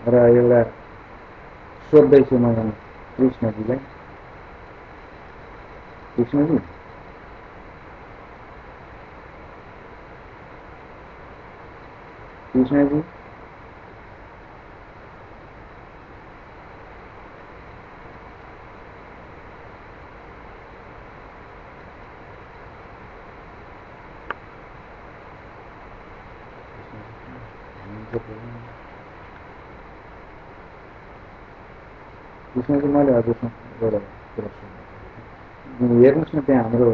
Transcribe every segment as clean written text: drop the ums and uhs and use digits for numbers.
र एउटा सोध्दैछु म यहाँ कृष्णजीलाई। कृष्णजी, कृष्णजी, कृष्णजी, मैले हजुरसँग एउटा कुरा सोध्नु, हेर्नुहोस् न त्यहाँ हाम्रो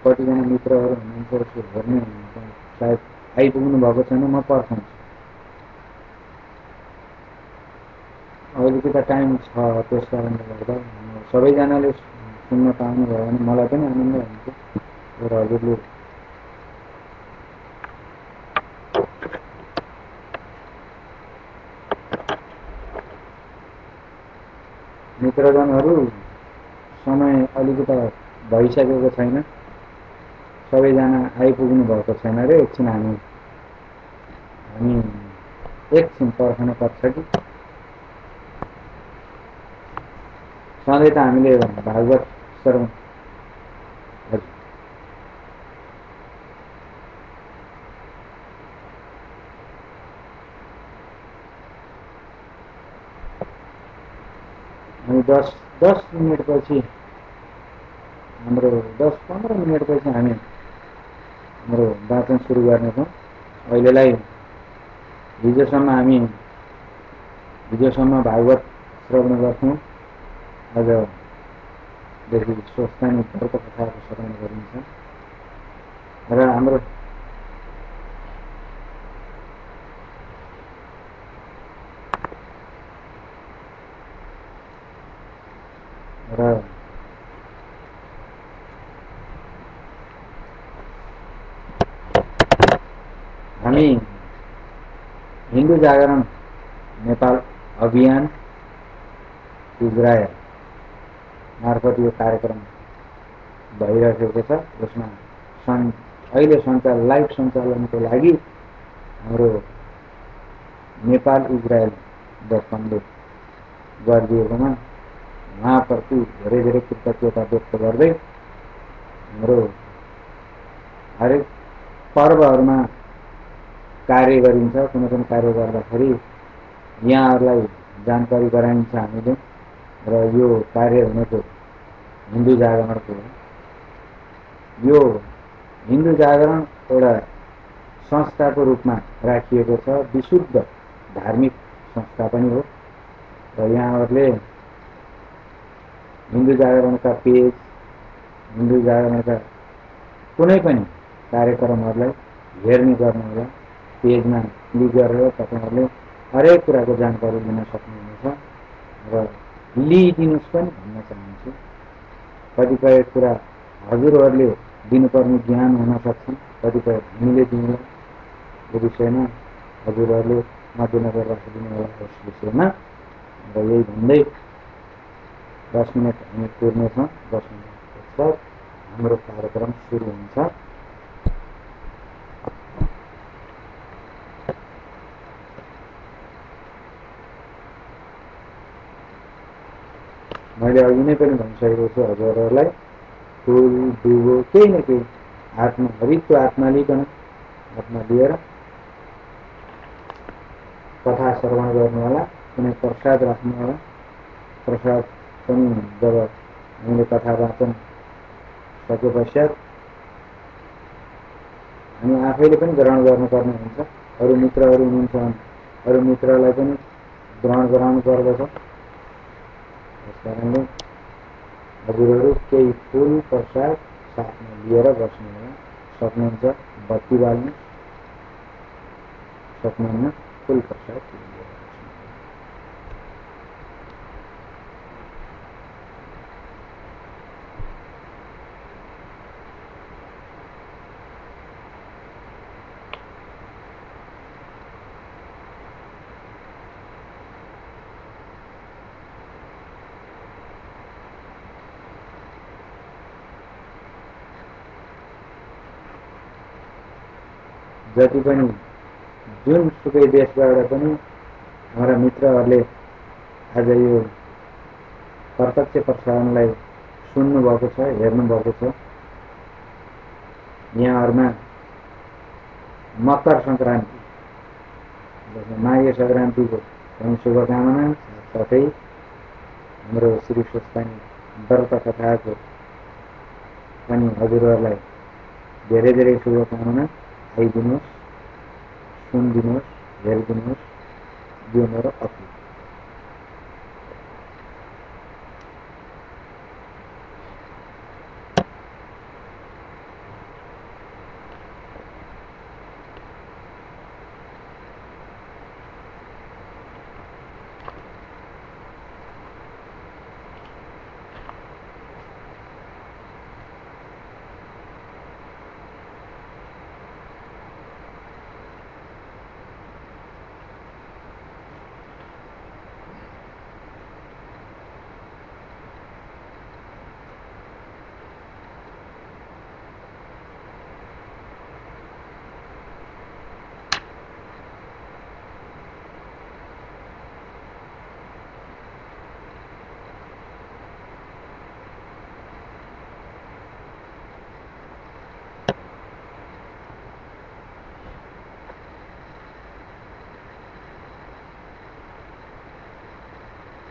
कतिजना मित्रहरू हुनुहुन्छ, यसो हेर्ने हुनुहुन्छ, सायद आइपुग्नु भएको छैन, म पर्खन्छु। अलिकति त टाइम छ, त्यस कारणले गर्दा सबैजनाले सुन्न पाउनु भयो भने मलाई पनि आनन्द हुन्छ। र हजुरले मित्रगणहरू समय अलिकति भइसकेको छैन, सबैजना आइपुग्नु भएको छैन रे। एकछिन हामी एकछिन पर्खन पर्छ कि सधैँ त हामीले भागवत श्रवण। हजुर, हामी 10 मिनटपछि हाम्रो 10-15 मिनटपछि हामी हाम्रो वाचन सुरु गर्नेछौँ। अहिलेलाई हिजोसम्म भागवत श्रवण गर्थ्यौँ, आजदेखि स्वस्थानी व्रत कथाको श्रवण गरिन्छ। र हाम्रो हामी हिन्दू जागरण नेपाल अभियान इजरायल मार्फत यो कार्यक्रम भइरहेको छ। यसमा अहिले लाइभ सञ्चालनको लागि हाम्रो नेपाल इजरायल.com ले गरिदिएकोमा उहाँप्रति धेरै धेरै कृतज्ञता व्यक्त गर्दै हाम्रो हरेक पर्वहरूमा कार्य गरिन्छ, कुनै पनि कार्य गर्दाखेरि यहाँहरूलाई जानकारी गराइन्छ हामीले। र यो कार्य भनेको हिन्दू जागरणको हो। यो हिन्दू जागरण एउटा संस्थाको रूपमा राखिएको छ, विशुद्ध धार्मिक संस्था पनि हो। र यहाँहरूले हिन्दू जागरणका पेज, हिन्दू जागरणका कुनै पनि कार्यक्रमहरूलाई हेर्ने गर्नुहोला। पेजमा क्लिक गरेर तपाईँहरूले हरेक कुराको जानकारी लिन सक्नुहुनेछ। र लिइदिनुहोस् पनि भन्न चाहन्छु। कतिपय कुरा हजुरहरूले दिनुपर्ने ज्ञान हुन सक्छ, कतिपय हामीले दिनुला। यो विषयमा हजुरहरूले मध्यनजर राखिदिनु होला यस विषयमा। र यही भन्दै 10 मिनट हामी कुर्नेछौँ। 10 मिनट पश्चात हाम्रो कार्यक्रम सुरु हुन्छ। मैले अघि नै पनि भनिसकेको छु हजुरहरूलाई, फुल दुबो केही न केही हातमा हरितको हातमा लिइकन, हातमा लिएर कथा श्रवण गर्नुहोला। कुनै प्रसाद राख्नुहोला। प्रसाद पनि जब हामीले कथा वाचन सके पश्चात हामी आफैले पनि ग्रहण गर्नुपर्ने हुन्छ। अरू मित्रहरू हुनुहुन्छ भने अरू मित्रलाई पनि ग्रहण गराउनु पर्दछ। त्यस कारणले हजुरहरू केही फुल प्रसाद साथमा लिएर बस्नुहोला। सक्नुहुन्छ बत्ती बाल्नु, सक्नुहुन्न फुल प्रसाद लिएर बस्नुहोला। जति पनि जुनसुकै देशबाट पनि हाम्रा मित्रहरूले आज यो प्रत्यक्ष प्रसारणलाई सुन्नुभएको छ, हेर्नुभएको छ। यहाँहरूमा मकर सङ्क्रान्ति, माघे सङ्क्रान्तिको पनि शुभकामना, साथसाथै हाम्रो श्री स्वस्थानी व्रत कथाको पनि हजुरहरूलाई धेरै धेरै शुभकामना। आइदिनुहोस्, सुनिदिनुहोस्, हेरिदिनुहोस्, यो मेरो अपिल।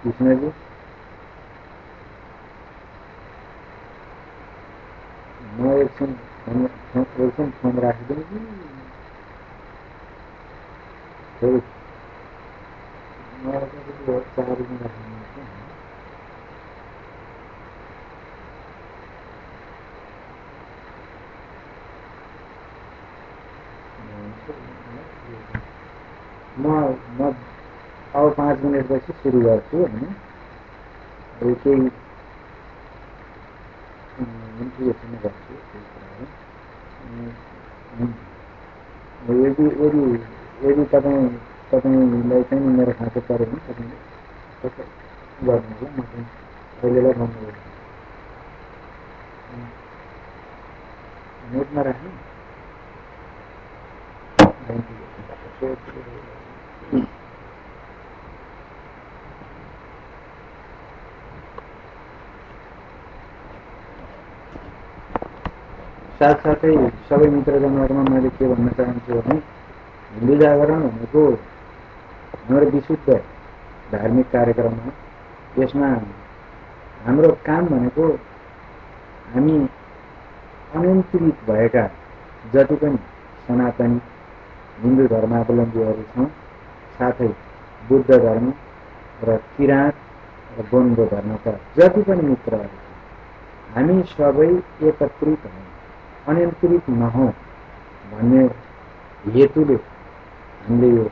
कृष्णजी, म एकछिन फोन राखिदिउँ कि फेरि चार्जमा राखिदिनु। म अब 5 मिनटपछि सुरु गर्छु होइन। अब केही इन्ट्रोडक्सन गर्छु त्यही कुराहरू। यदि तपाईँलाई चाहिँ मेरो खाँचो पऱ्यो भने तपाईँले गर्नु होला, म चाहिँ अहिलेलाई भन्नु नेटमा राख्नु। साथसाथै सबै मित्रजनहरूमा मैले के भन्न चाहन्छु भने हिन्दू जागरण भनेको हाम्रो विशुद्ध धार्मिक कार्यक्रम हो। यसमा हाम्रो काम भनेको हामी अनियन्त्रित भएका जति पनि सनातनी हिन्दू धर्मावलम्बीहरू छौँ, साथै बुद्ध धर्म र किराँत र बौद्ध धर्मका जति पनि मित्रहरू छन्, हामी सबै एकत्रित हौँ, अनियन्त्रित नहौँ भन्ने हेतुले हामीले यो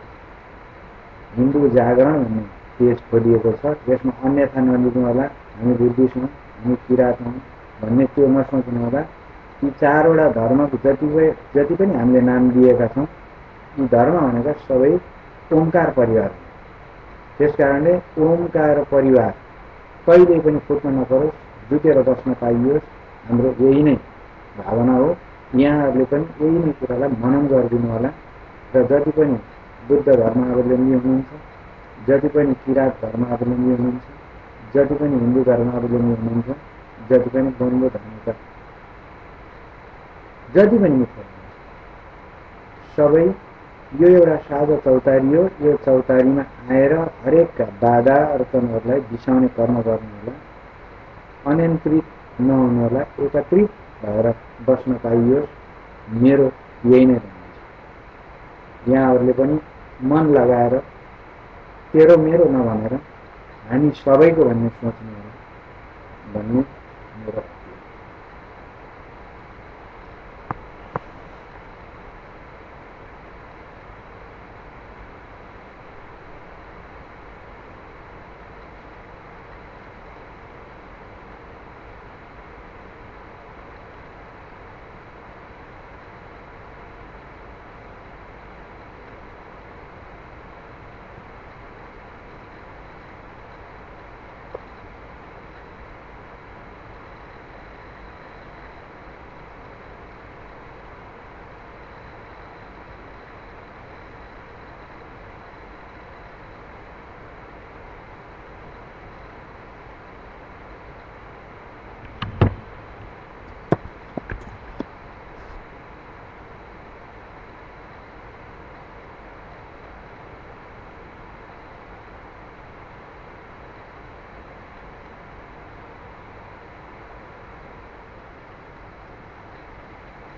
हिन्दू जागरण भन्ने पेज खोलिएको छ। यसमा अन्यथा नलिनु होला, हामी बुद्धिस्ट हौँ, हामी किराँत हौँ भन्ने त्यो नसोच्नु होला। यी 4वटा धर्मको जति पनि हामीले नाम दिएका छौँ, यी धर्म भनेका सबै ओमकार परिवार हो। त्यसकारणले ओमकार परिवार कहिल्यै पनि फुट्न नपरोस्, जुटेर बस्न पाइयोस्, हाम्रो यही नै भावना हो। यहाँहरूले पनि यही नै कुरालाई मनन गरिदिनु होला। र जति पनि बुद्ध धर्मावलम्बी हुनुहुन्छ, जति पनि किराँत धर्मावलम्बी हुनुहुन्छ, जति पनि हिन्दू धर्मावलम्बी हुनुहुन्छ, जति पनि बौद्ध धर्मका जति पनि मित्र सबै यो एउटा साझा चौतारी हो। यो चौतारीमा आएर हरेकका बाधा अर्चनहरूलाई बिसाउने कर्म गर्नु होला, अनियन्त्रित नहुनु होला, एकत्रित भएर बस्न पाइयोस्, मेरो यही नै भनाइ छ। यहाँहरूले पनि मन लगाएर तेरो मेरो नभनेर हामी सबैको भन्ने सोच्नु होला भन्ने मेरो।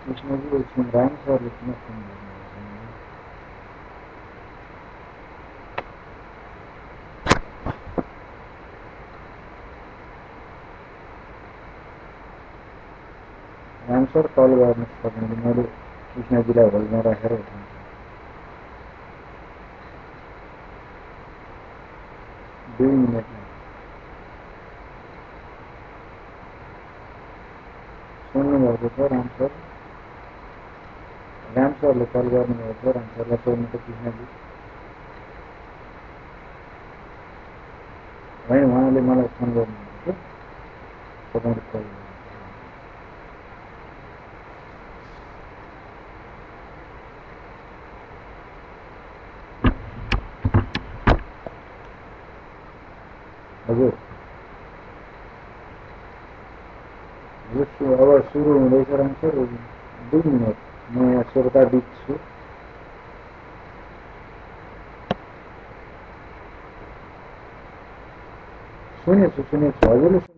कृष्णजी एकछिन राम सरले किन फोन गर्नुभएको राम सर कल गर्न सक्नुहुन्छ मैले कृष्णजीलाई होल्डमा राखेर उठाउँछु 2 मिनटमा सुन्नुभएको छ राम सरले कल गर्नुभएको छ राम सरलाई सोध्नु त कृष्णजी होइन उहाँले मलाई फोन गर्नुभएको थियो तपाईँले कल गर्नु हजुर अब सुरु हुँदैछ राम सर 2 मिनट म यहाँ श्रोता बिच छु सुनेछु हजुरले सुन्नुभएको छ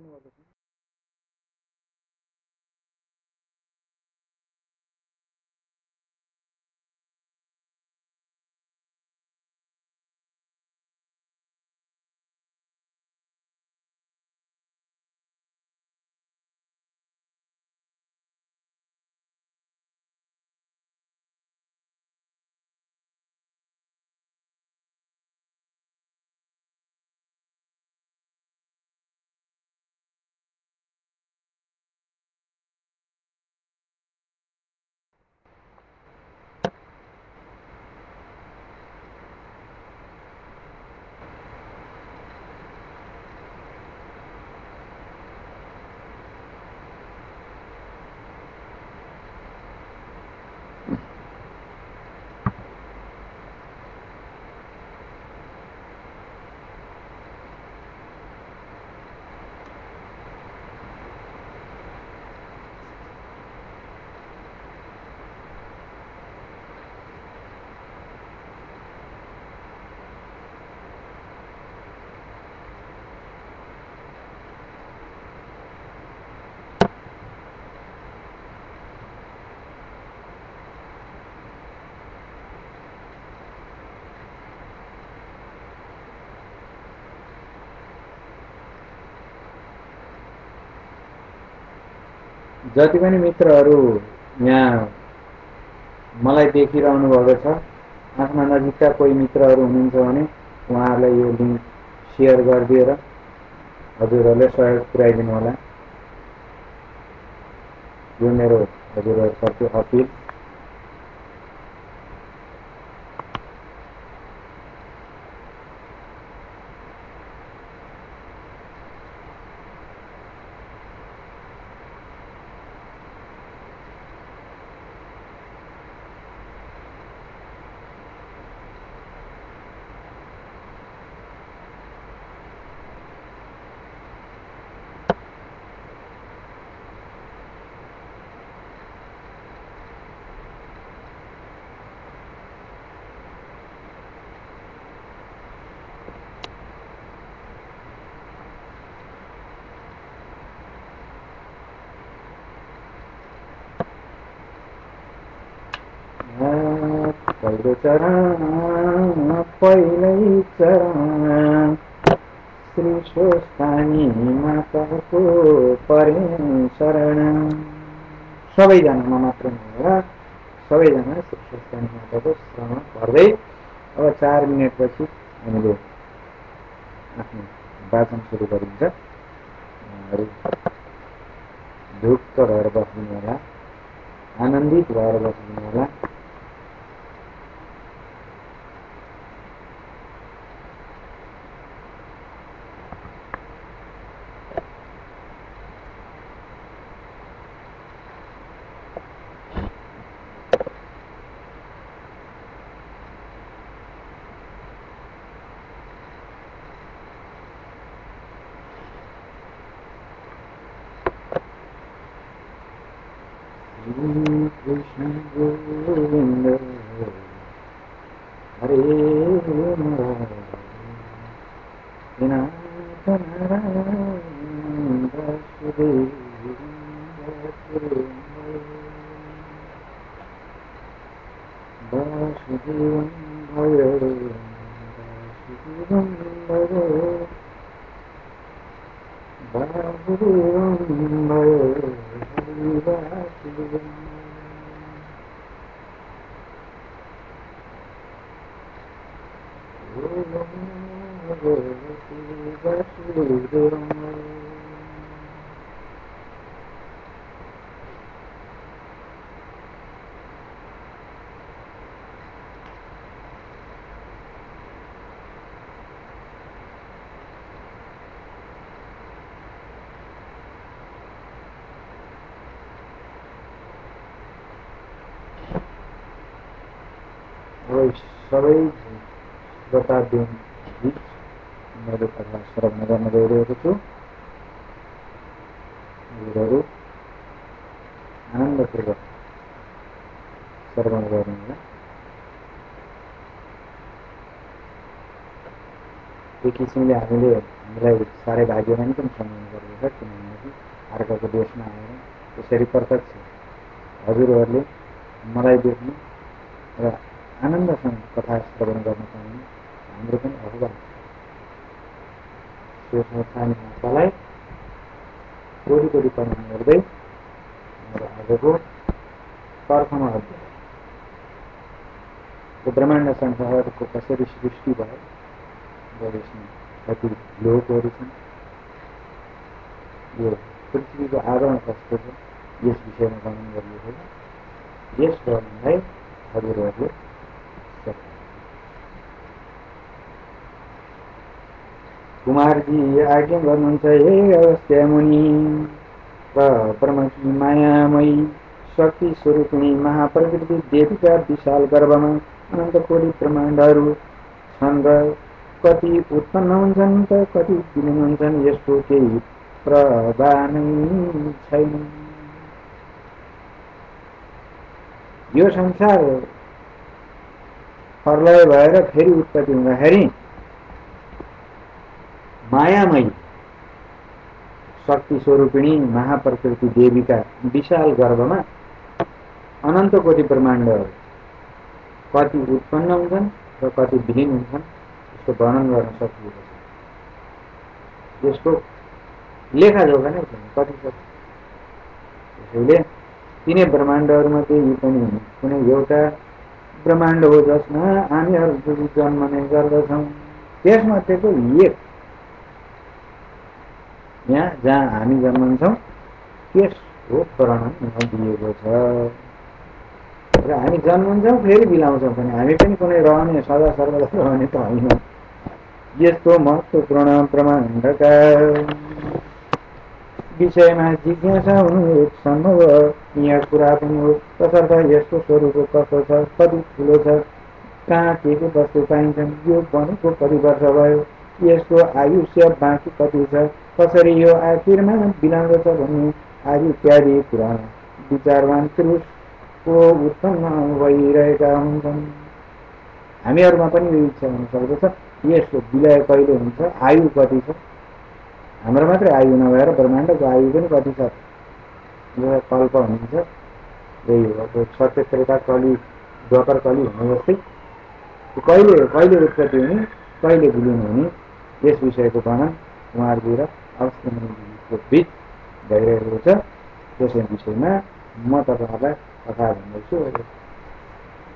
जति पनि मित्रहरू यहाँ मलाई देखिरहनु भएको छ आफ्ना नजिकका कोही मित्रहरू हुनुहुन्छ भने उहाँहरूलाई यो लिङ्क सेयर गरिदिएर हजुरहरूले सहयोग पुर्याइदिनु होला यो मेरो हजुरहरूको अपिल पहिलो चरण पहिलै चरण श्री स्वस्थानी माताको परे शरण सबैजनामा मात्र नभएर सबैजना श्री स्वस्थानी माताको शरण पर्दै अब 4 मिनटपछि हामीले आफ्नो वाचन सुरु गरिन्छ ढुक्क भएर बस्नु होला आनन्दित भएर बस्नु होला कृष्ण गोविंद हरे सबै श्रोताबिन बीच मैले कथा श्रवण गर्न गइरहेको छु। हजुरहरू आनन्दपूर्वक श्रवण गर्नुहोला। एक किसिमले हामीलाई साह्रै भाग्यवान पनि सम्मान गरेको छ, किनभने अर्काको देशमा आएर त्यसरी प्रत्यक्ष हजुरहरूले मलाई देख्नु र आनन्दसँग कथा श्रवण गर्न पाउनु हाम्रो पनि अभुवा सोच्न मातालाई कोटी कोटी प्रणाम गर्दै हाम्रो आजको प्रथम अध्याय ब्रह्माण्ड संसारको कसरी सृष्टि भयो र यसमा कति लोकहरू छन्, यो पृथ्वीको आवरण कस्तो छ, यस विषयमा वर्णन गरिएको छ। यस वर्णनलाई हजुरहरूले कुमारजी आज्ञा गर्नुहुन्छ, हे अगस्त्य मुनि, परमकी मायामयी शक्ति स्वरूपिणी महाप्रकृति देवीका विशाल गर्भमा अनन्त कोटि ब्रह्माण्डहरू छन् र कति उत्पन्न हुन्छन् त कति विलीन हुन्छन्, यसको केही प्रभा नै छैन। यो संसार प्रलय भएर फेरि उत्पत्ति हुँदाखेरि मायामयी शक्ति स्वरूपिणी महाप्रकृति देवीका विशाल गर्भमा अनन्त कोटि ब्रह्माण्डहरू कति उत्पन्न हुन्छन् र कति विलीन हुन्छन्, यसको वर्णन गर्न सकिएको छ। यसको लेखाजोखा नै छैन, कति छ। त्यसैले तिनै ब्रह्माण्डहरूमध्ये यी पनि कुनै एउटा ब्रह्माण्ड हो जसमा हामीहरू जन्मने गर्दछौँ। त्यसमध्येको एक यहाँ जहाँ हामी जन्मन्छौँ त्यसको वर्णन यहाँ दिएको छ। र हामी जन्मन्छौँ फेरि बिलाउँछौँ पनि, हामी पनि कुनै रहने सदा सर्वदा रहने त होइन। यस्तो महत्त्वपूर्ण ब्रह्माण्डका विषयमा जिज्ञासा हुनु एक सम्भव यहाँ कुरा पनि हो। तसर्थ यसको स्वरूप कस्तो छ, कति ठुलो छ, कहाँ के वस्तु पाइन्छन्, यो बनेको कति वर्ष भयो, यसको आयुष्य बाँकी कति छ, कसरी यो आखिरमा बिलाउँदछ भन्ने आदि इत्यादि कुरा विचारवान पुरुषको उत्पन्न भइरहेका हुन्छन्। हामीहरूमा पनि यो इच्छा हुन सक्दछ, यसको विलय कहिले हुन्छ, आयु कति छ। हाम्रो मात्रै आयु नभएर ब्रह्माण्डको आयु पनि कति छ, जो कल्प भनिन्छ। यही हो सत्य त्रेता कली द्वापर कली हुने जस्तै कहिले कहिले उत्पत्ति हुने, कहिले विलीन हुने, यस विषयको वर्णन उहाँहरू र अगस्त्य मुनिको बीच भइरहेको छ। त्यसै विषयमा म तपाईँहरूलाई कथा भन्दैछु।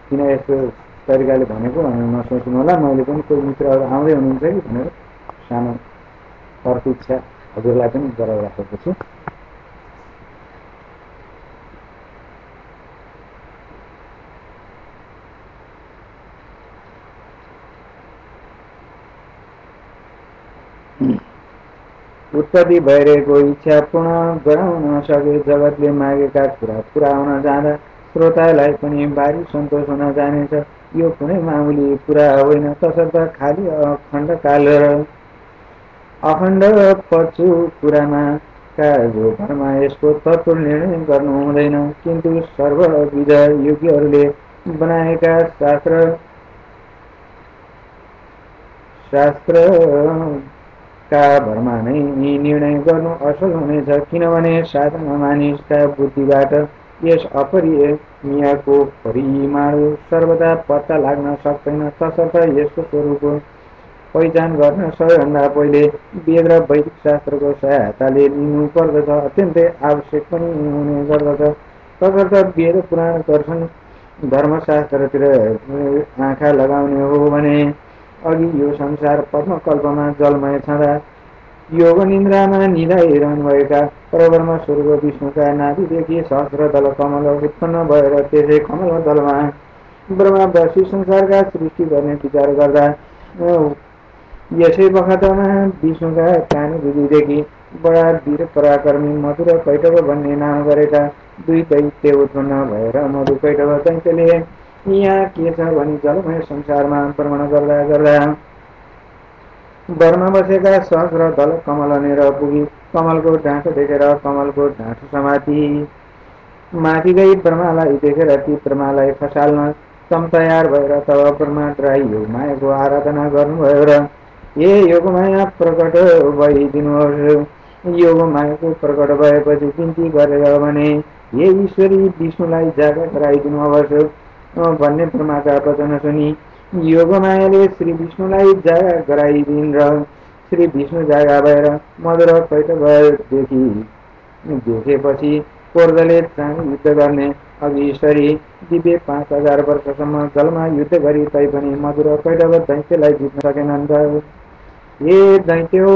किन यस्तो तरिकाले भनेको भनेर नसोच्नु होला, मैले पनि कोही मित्रहरू आउँदै हुनुहुन्छ कि भनेर सानो प्रतीक्षा हजुरलाई पनि गराइराखेको छु। उत्पत्ति भइरहेको इच्छा पूर्ण गराउन सके जगतले मागेका कुरा पुरा हुन जाँदा श्रोतालाई पनि भारी सन्तोष हुन जानेछ। यो कुनै मामुली कुरा होइन, तसर्थ खाली अखण्ड काल र अखण्ड पछु कुरामा काजोभरमा यसको तत्त्व निर्णय गर्नु हुँदैन। किन्तु सर्वविध योगीहरूले बनाएका शास्त्रका भरमा नै निर्णय गर्नु असल हुनेछ। किनभने साधारण मानिसका बुद्धिबाट यस अपरिमेयको परिमाण सर्वदा पत्ता लाग्न सक्दैन। तसर्थ यसको स्वरूप पहिचान गर्न सबैभन्दा पहिले वेद र वैदिक शास्त्रको सहायताले लिनु पर्दछ, अत्यन्तै आवश्यक पनि हुने गर्दछ। तसर्थ वेद पुराण दर्शन धर्मशास्त्रतिर आँखा लगाउने हो भने अघि यो संसार पद्मकल्पमा जलमय छँदा योग निन्द्रामा निदाइरहनुभएका परब्रह्म स्वरूप विष्णुका नाभिदेखि सहस्र दल कमल उत्पन्न भएर त्यसै कमल दलमा ब्रह्मा बसी संसारका सृष्टि गर्ने विचार गर्दा यसै बखतमा विष्णुका कानी बुद्धिदेखि बडा वीर पराक्रमी मधु र कैटव भन्ने नाम गरेका दुई दैत्य उत्पन्न भएर मधु कैटव दैत्यले यहाँ के छ भनी जलमय संसारमा भ्रमण गर्दा गर्दा वरमा बसेका सहस्र दल कमलनेर पुगी कमलको डाँठो देखेर कमलको डाँठो समाति माथि गई ब्रह्मालाई देखेर ती ब्रह्मालाई खसाल्न तम तयार भएर तब ब्रह्माद्राई योगमायाको आराधना गर्नुभयो र हे योगमाया प्रकट भइदिनुहोस्। योगमायाको प्रकट भएपछि बिन्ती गरेर भने हे ईश्वरी विष्णुलाई जागा गराइदिनुहोस् भन्ने ब्रह्माका वचन सुनि योगमायाले श्री विष्णुलाई जागा गराइदिन् र श्री विष्णु जागा भएर मधुर कैटभदेखि देखेपछि कोर्दले चाँडी युद्ध गर्ने अघि ईश्वरी दिव्य 5000 वर्षसम्म जलमा युद्ध गरी तैपनि मधुर कैटभ दैत्यलाई जित्न सकेनन्। हे दैत्य हो,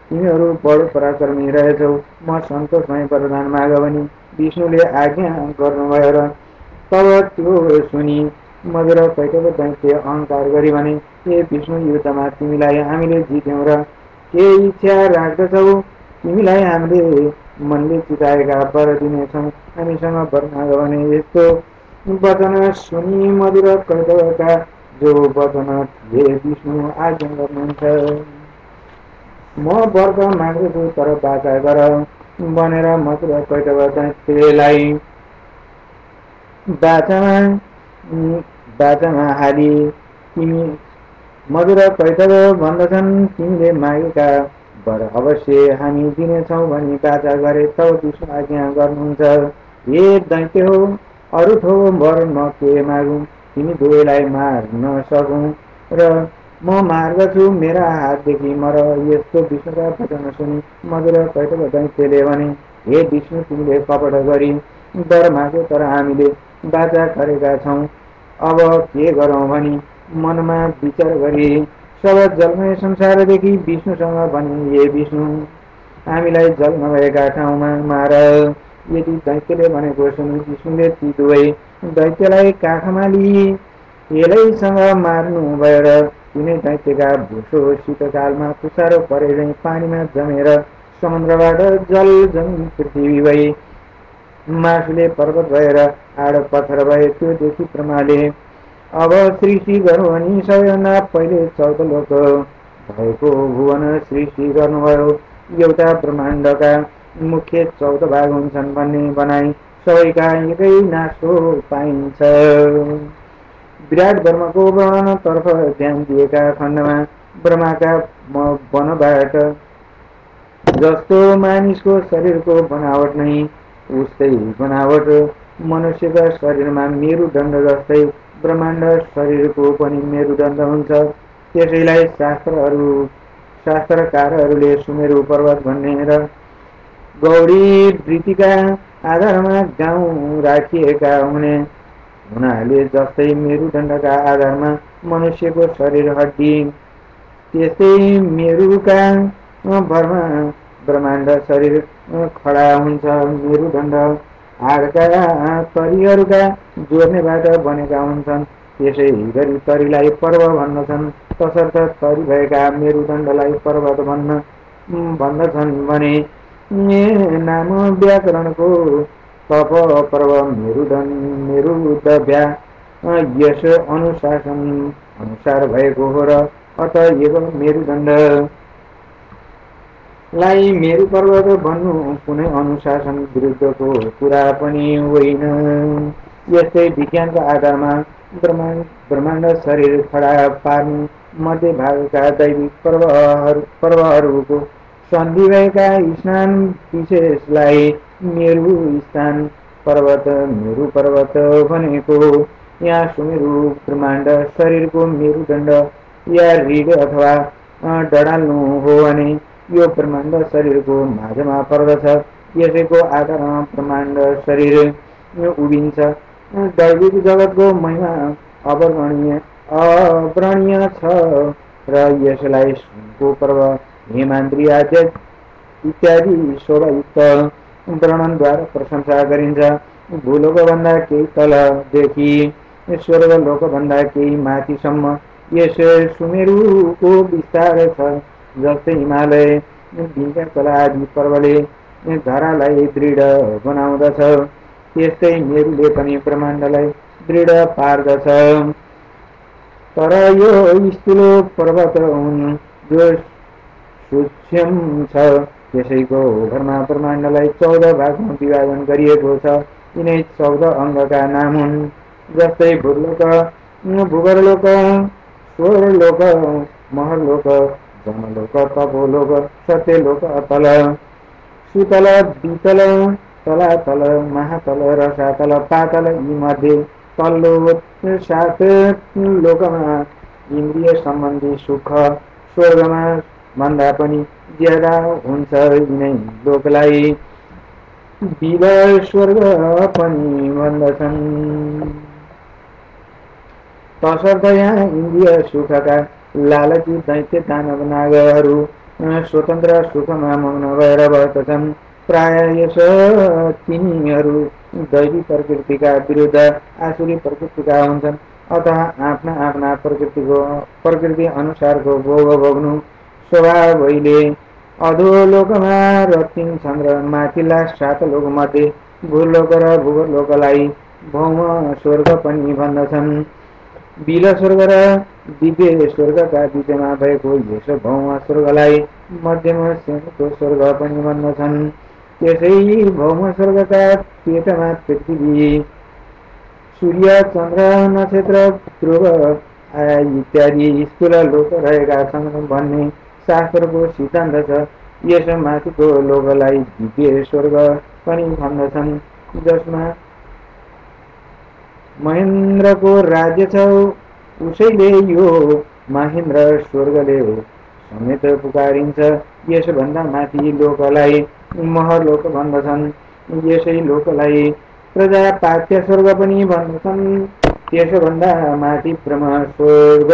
तिमीहरू बडो पराक्रमी रहेछौ, म सन्तोषमय वरदान माग भनी विष्णुले आज्ञा गर्नुभयो र तब त्यो सुनि मधुर कैटभ दैत्य अहङ्कार गरी भने हे विष्णु युद्धमा तिमीलाई हामीले जित्यौँ र के इच्छा राख्दछौ तिमीलाई हामीले मनले चिताएका वर दिनेछौँ, हामीसँग वर माग भने। यस्तो वचन सुनि मधुर कैटभका जो वचन थिए विष्णु आज्ञा गर्नुहुन्छ म वर त माग्दछु तर बाचा गर भनेर मधुर कैटभ दैत्यलाई बाचामा हाली तिमी मधुर कैटभ भन्दछन् तिमीले मागेका वर अवश्य हामी दिनेछौँ भनी बाचा गरे। तब विष्णु आज्ञा गर्नुहुन्छ हे दैत्य हो, अरू थो वर न के मागौँ, तिमी दुवैलाई मार्न सकौँ र म मार्दछु मेरा हातदेखि मर। यस्तो विष्णुका वचन सुनि मधुर कैटभ दैत्यले भने हे विष्णु तिमीले कपट गरी वर मागो तर हामीले बाचा गरेका छौँ, अब के गरौँ भनी मनमा विचार गरी सब जलमय संसारदेखि विष्णुसँग भने हे विष्णु हामीलाई जल नभएका ठाउँमा मार। यदि दैत्यले भनेको सुनि विष्णुले ती दुवै दैत्यलाई काखमा लिई यसैसँग मार्नु भएर तिनै दैत्यका भुसो शीतकालमा तुषारो परे झैँ पानीमा जमेर समुद्रबाट जल जमी पृथ्वी भई मासुले पर्वत भएर आड पत्थर भए। त्यो देखि ब्रह्माले अब सृष्टि गर्नु भनी सबैभन्दा पहिले 14 लोक भएको भुवन सृष्टि गर्नुभयो। एउटा ब्रह्माण्डका मुख्य 14 भाग हुन्छन् भन्ने बनाई सबैका एकै नासो पाइन्छ। विराट ब्रह्मको वर्णनतर्फ ध्यान दिएका खण्डमा ब्रह्माका वनबाट जस्तो मानिसको शरीरको बनावट नै उस्तै बनावट मनुष्यका शरीरमा मेरुदण्ड जस्तै ब्रह्माण्ड शरीरको पनि मेरुदण्ड हुन्छ। त्यसैलाई शास्त्रकारहरूले सुमेरु पर्वत भन्ने र गौडी वृत्तिका आधारमा गाउँ राखिएका हुनाले जस्तै मेरुदण्डका आधारमा मनुष्यको शरीर हड्डी त्यस्तै मेरुका भरमा ब्रह्माण्ड शरीर खडा हुन्छ। मेरुदण्ड हाडका तरीहरूका जोड्नेबाट बनेका हुन्छन्, त्यसै गरी तरीलाई पर्व भन्दछन्। तसर्थ तरी भएका मेरुदण्डलाई पर्वत भन्दछन् भने नाम व्याकरणको तप पर्व मेरुदव्या यस अनुशासन अनुसार भएको हो र अतएव मेरुदण्ड लाई मेरु पर्वत भन्नु कुनै अनुशासन विरुद्धको कुरा पनि होइन। यस्तै विज्ञानका आधारमा ब्रह्माण्ड शरीर खडा पार्नु मध्य भागका दैविक पर्वहरूको सन्धि भएका स्नान विशेषलाई मेरु स्थान पर्वत मेरु पर्वत भनेको यहाँ सुमेरु ब्रह्माण्ड शरीरको मेरुदण्ड या रीढ अथवा डडाल्नु हो भने यो ब्रह्माण्ड शरीरको माझमा पर्दछ। यसैको आधारमा ब्रह्माण्ड शरीर उभिन्छ। दैविक जगतको महिमा अवर्णनीय छ र यसलाई सुनको पर्व हेमान्द्री आद्य इत्यादि शोभायुक्त वर्णनद्वारा प्रशंसा गरिन्छ। भूलोकभन्दा केही तलदेखि स्वर्गलोकभन्दा केही माथिसम्म यस सुमेरुको विस्तार छ। जस्तै हिमालय विन्ध्याचल आदि पर्वले धरालाई दृढ बनाउँदछ, त्यस्तै मेरुले पनि ब्रह्माण्डलाई दृढ पार्दछ। तर यो स्थूल पर्वत हुन् जो सूक्ष्म छ। त्यसैको भरमा ब्रह्माण्डलाई 14 भागमा विभाजन गरिएको छ। यिनै 14 अङ्गका नाम हुन्। जस्तै भूलोक, भूगर्लोक, स्वरलोक, महरलोक, जनलोक, तपोलोक, सत्यलोक, अतल, सुतल, वितल, तलातल, महातल, रसातल, पातल। यी मध्ये तल्लो 7 लोकमा इन्द्रिय सम्बन्धी सुख स्वर्गमा भन्दा पनि ज्यादा हुन्छ। यिनै लोकलाई विलय स्वर्ग पनि भन्दछन्। तसर्थ यहाँ इन्द्रिय सुखका लालची दैत्य दानव नागहरू स्वतन्त्र सुखमा मग्न भएर बस्दछन्। प्राय यस तिनीहरू दैवी प्रकृतिका विरुद्ध आसुरी प्रकृतिका हुन्छन्। अतः आफ्ना आफ्ना प्रकृति अनुसारको भोग भोग्नु स्वभावैले अधोलोकमा रत्तिन्छन् र माथिल्ला 7 लोकमध्ये भूलोक र भूगर्लोकलाई भौम स्वर्ग पनि भन्दछन्। बिल स्वर्ग र दिव्य स्वर्गका बीचमा भएको यस भौम स्वर्गलाई मध्यम श्रेणीको स्वर्ग पनि भन्दछन्। त्यसै भौम स्वर्गका पेटमा पृथ्वी, सूर्य, चन्द्र, नक्षत्र, ध्रुव इत्यादि स्थूल लोक रहेका छन् भन्ने शास्त्रको सिद्धान्त छ। यस माथिको लोकलाई दिव्य स्वर्ग पनि भन्दछन्, जसमा महेन्द्रको राज्य छ। उसैले यो महेन्द्र स्वर्गले समेत पुकारिन्छ। यसभन्दा माथि लोकलाई महरलोक भन्दछन्। यसै लोकलाई प्रजापात्य स्वर्ग पनि भन्दछन्। त्यसभन्दा माथि ब्रह्म स्वर्ग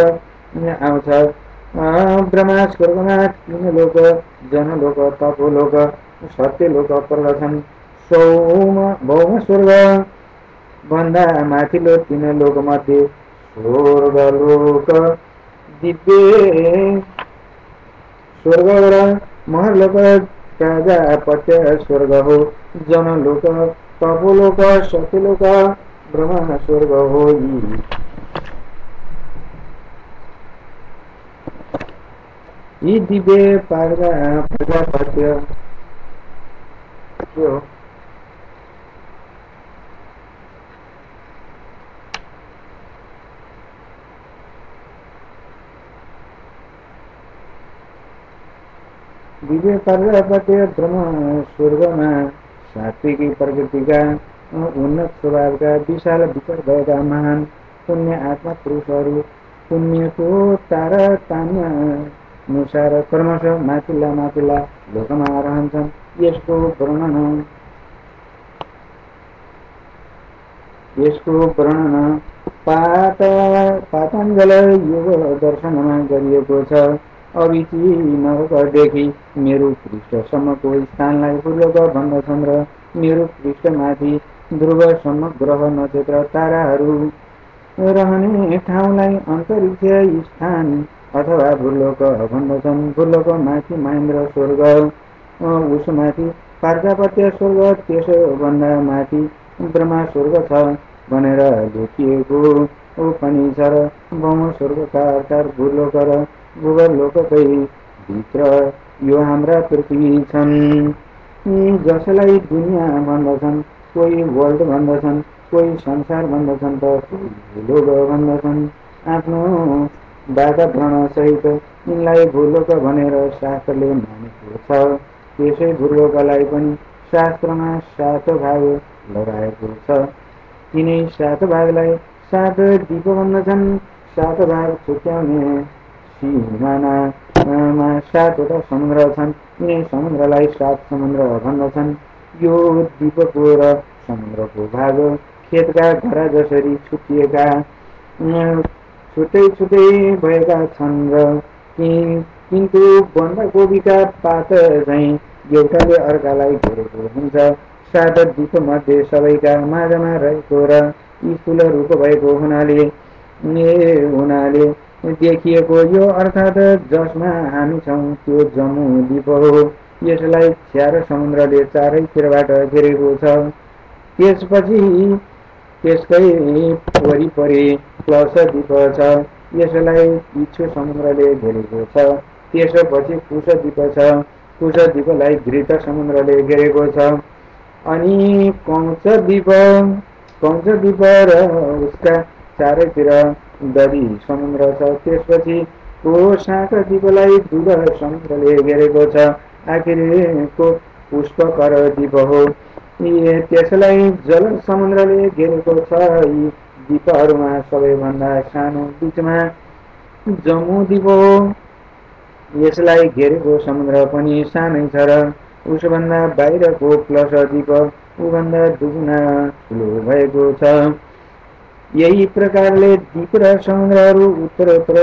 आउँछ। ब्रह्मा स्वर्गमा 3 लोक, जनलोक, तपोलोक, सत्यलोक पर्दछन्। भौम स्वर्ग भन्दा माथिल्लो 3 लोकमध्ये स्वर्गलोक दिव्य स्वर्ग र महरलोक प्रजापत्य स्वर्ग हो। जनलोक, तपोलोक, सत्यलोक, ब्रह्म स्वर्ग हो। यी दिव्य प्रजापत्य हो। दिव्य प्रजापत्य ब्रह्म स्वर्गमा सात्विकी प्रकृतिका उन्नत स्वभावका विशाल विचार भएका महान पुण्य आत्मा पुरुषहरू पुण्यको तारतम्य अनुसार क्रमशः माथिल्ला लोकमा रहन्छन्। यसको वर्णन पातञ्जल योग दर्शनमा गरिएको छ। अभिची नरकदेखि मेरु पृष्ठसम्मको स्थानलाई भूलोक भन्दछन् र मेरु पृष्ठमाथि ध्रुवसम्म ग्रह, नक्षत्र, ताराहरू रहने ठाउँलाई अन्तरिक्ष स्थान अथवा भूलोक भन्दछन्। भूलोक माथि महेन्द्र स्वर्ग, उसमाथि प्रजापत्य स्वर्ग, त्यसभन्दा माथि ब्रह्मा स्वर्ग छ भनेर लेखिएको पनि छ र भौम स्वर्गका अर्थात् भूलोक र भूगर्लोककै भित्र यो हाम्रा पृथ्वी छन्। जसलाई दुनियाँ भन्दछन्, कोही वर्ल्ड भन्दछन्, कोही संसार भन्दछन् त कोही भूलोक भन्दछन्। आफ्नो वातावरण सहित यिनलाई भूलोक भनेर शास्त्रले मानेको छ। त्यसै भूलोकलाई पनि शास्त्रमा 7 भाग लगाएको छ। तिनै 7 भागलाई 7 द्वीप भन्दछन्। 7 भाग छुट्याउने सिमानामा 7वटा समुद्र छन्। तिनै समुद्रलाई 7 समुद्र भन्दछन्। यो द्वीपको र समुद्रको भाग खेतका घरा जसरी छुट्टिएका छुट्टै छुट्टै भएका छन् र किन्तु बन्दाकोपीका पात झैँ एउटाले अर्कालाई घेरेको हुन्छ। 7 द्वीपमध्ये सबैका माझमा रहेको र स्थूल रूप भएको हुनाले देखिएको यो अर्थात् जसमा हामी छौँ त्यो जम्मू द्वीप हो। यसलाई 4 समुद्रले चारैतिरबाट घेरेको छ। त्यसपछि त्यसकै वरिपरि प्लस द्वीप छ। यसलाई इच्छु समुद्रले घेरेको छ। त्यसपछि कुश द्वीप छ। कुश द्वीपलाई घृत समुद्रले घेरेको छ। अनि कौच द्वीप र उसका चारैतिर दधी समुद्र छ। त्यसपछि शाक द्वीपलाई दूध समुद्रले घेरेको छ। आखिरको पुष्पकर द्वीप हो। त्यसलाई जल समुद्रले घेरेको छ। यी द्वीपहरूमा सबैभन्दा सानो बीचमा जम्मू द्वीप हो। यसलाई घेरेको समुद्र पनि सानै छ र उसभन्दा बाहिरको प्लस द्वीप उभन्दा दुगुना ठुलो भएको छ। यही प्रकारले द्वीप र समुद्रहरू उत्तरोत्तर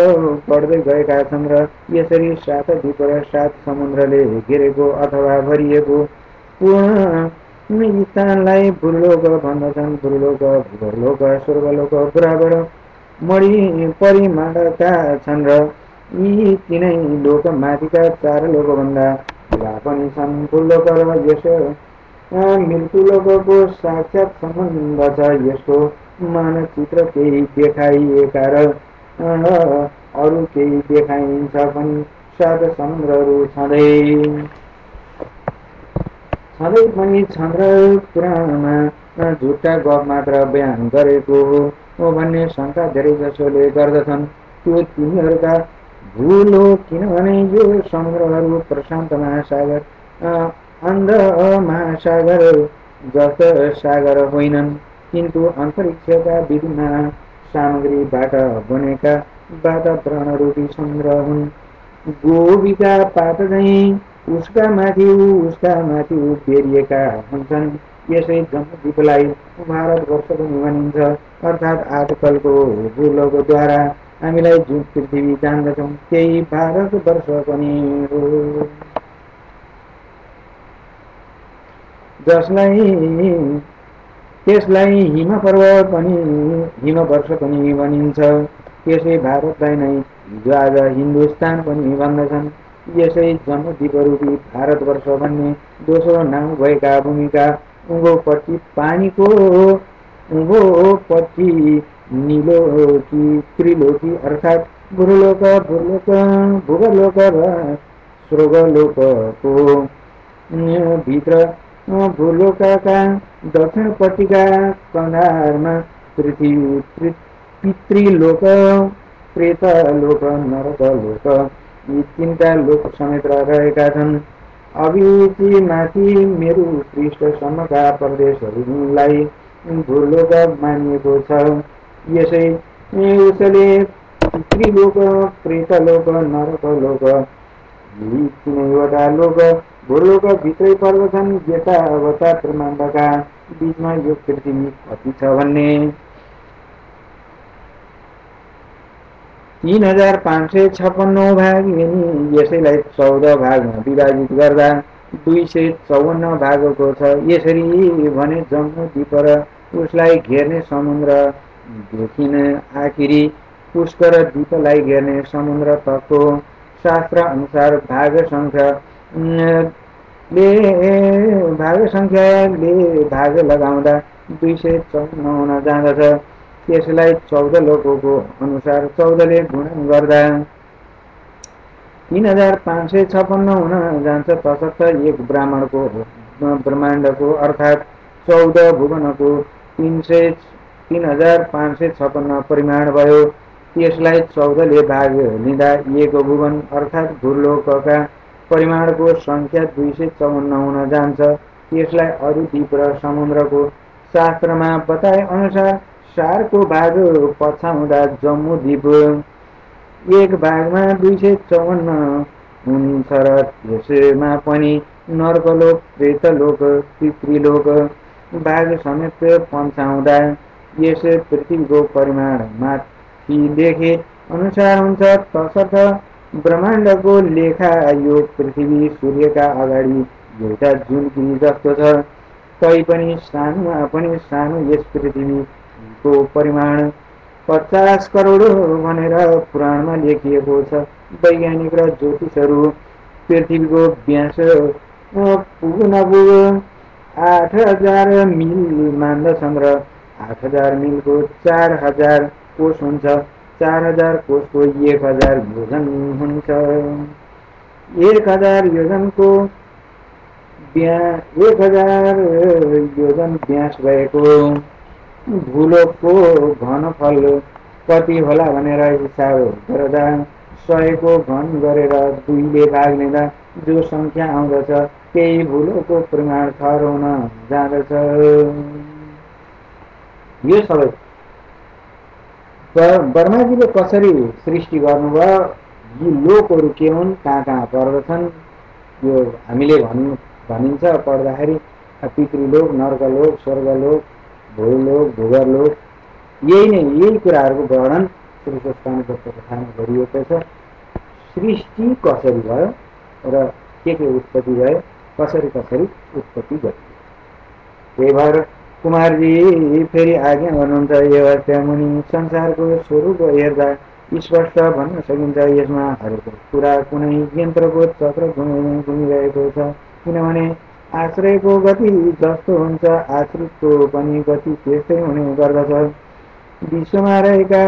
बढ्दै गएका छन् र यसरी 7 द्वीप र 7 समुद्रले घेरेको अथवा भरिएको पूर्ण स्थानलाई भूलोक भन्दछन्। भूलोक, भूगर्लोक, स्वर्गलोक बराबर परिमाणका छन् र यी तीनै लोक माथिका 4 लोकभन्दा ठुला पनि छन्। भूलोक र यस मृत्युलोकको साक्षात् सम्बन्ध छ। यसको मानचित्र केही देखाइएका र अरू केही देखाइन्छ पनि। 7 समुद्रहरू छँदै पनि छन् र पुराणमा झुट्टा गफ मात्र बयान गरेको हो भन्ने शङ्का धेरैजसोले गर्दछन्। त्यो तिनीहरूका भूल हो, किनभने यो समुद्रहरू प्रशान्त महासागर, अन्ध महासागर जस्ता सागर होइनन्, किन्तु अन्तरिक्षका विभिन्न सामग्रीबाट बनेका वातावरणरूपी समुद्र हुन्। गोबीका पात झैँ उसका माथि बेरिएका हुन्छन्। यसै जम्मू द्वीपलाई भारतवर्ष पनि भनिन्छ। अर्थात् आजकलको भूलोकद्वारा हामीलाई जुन पृथ्वी जान्दछौँ त्यही भारतवर्ष पनि हो। त्यसलाई हिमवर्ष पनि भनिन्छ। त्यसै भारतलाई नै हिजो आज हिन्दुस्तान पनि भन्दछन्। यसै जम्मू द्वीपरूपी भारतवर्ष भन्ने दोस्रो नाउँ भएका भूमिका उँभोपट्टि पानीको उँभोपट्टि नीलोकी त्रिलोकी अर्थात् भूलोक, भूगर्लोक र स्वर्गलोकको भित्र भूलोकका दक्षिणपट्टिका कन्धारमा पितृलोक, प्रेतलोक, नरकलोक यी 3टा लोक समेत रहेका छन्। अभिचिमाथि मेरु पृष्ठसम्मका प्रदेशहरूलाई भूलोक मानिएको छ। उसले पितृलोक, प्रेतलोक, नरकलोक यी 3वटा लोक भूलोकभित्रै पर्दछन्। यतावता ब्रह्माण्डका बीचमा यो पृथ्वी कति छ भन्ने 3556 भाग यिनी यसैलाई 14 भागमा विभाजित गर्दा 254 भागको छ। यसरी भने जम्मू द्वीप र उसलाई घेर्ने समुद्र देखिन आखिरी पुष्कर द्वीपलाई घेर्ने समुद्र तकको शास्त्र अनुसार भाग सङ्ख्याले भाग लगाउँदा 254 हुन जाँदछ। त्यसलाई 14 लोकको अनुसार 14ले गुणन गर्दा 3556 हुन जान्छ। तसर्थ एक ब्रह्माण्डको अर्थात् 14 भुवनको 3556 परिमाण भयो। त्यसलाई 14ले भाग लिँदा एक भुवन अर्थात् भूलोकका परिमाणको सङ्ख्या 254 हुन जान्छ। त्यसलाई अरू द्वीप र समुद्रको शास्त्रमा बताए अनुसार सारको भाग पछाउँदा जम्मू द्वीप एक भागमा 254 हुन्छ र त्यसमा पनि नर्कलोक प्रेतलोक पितृलोक भाग समेत पन्छाउँदा यस पृथ्वीको परिमाण माथि लेखे अनुसार हुन्छ। तसर्थ ब्रह्माण्डको लेखा यो पृथ्वी सूर्यका अगाडि एउटा जुनकी जस्तो छ। तैपनि सानोमा पनि सानो यस पृथ्वीको परिमाण 50 करोड भनेर पुराणमा लेखिएको छ। वैज्ञानिक र ज्योतिषहरू पृथ्वीको व्यास पुग नपुग 8000 मिल मान्दछन् र 8000 मिलको 4000 कोष हुन्छ। 4000 कोषको 1000 योजन हुन्छ। 1000 योजनको 1000 योजन व्यास भएको भूलोकको घनफल कति होला भनेर हिसाब गर्दा 100 को घन गरेर 2 ले भाग लिँदा जो संख्या आउँदछ त्यही भूलोकको परिमाण थर हुन जाँदछ। यो सबै ब्रह्माजीले कसरी सृष्टि गर्नुभयो, यी लोकहरू के हुन्, कहाँ कहाँ पर्दछन्, यो हामीले भनिन्छ पढ्दाखेरि पितृलोक, नर्कलोक, स्वर्गलोक, भूलोक, भूगर्लोक, यही कुराहरूको वर्णन श्री सूक्ष्मानुशासन कथामा गरिएको छ। सृष्टि कसरी भयो र के उत्पत्ति भयो, कसरी उत्पत्ति गरियो। त्यही भएर कुमारजी फेरि आज्ञा गर्नुहुन्छ, यो मुनि संसारको स्वरूप हेर्दा स्पष्ट भन्न सकिन्छ यसमा हरेक कुरा कुनै यन्त्रको चक्र घुमिरहेको छ। किनभने आश्रयको गति जस्तो हुन्छ आश्रितको पनि गति त्यस्तै हुने गर्दछ। विश्वमा रहेका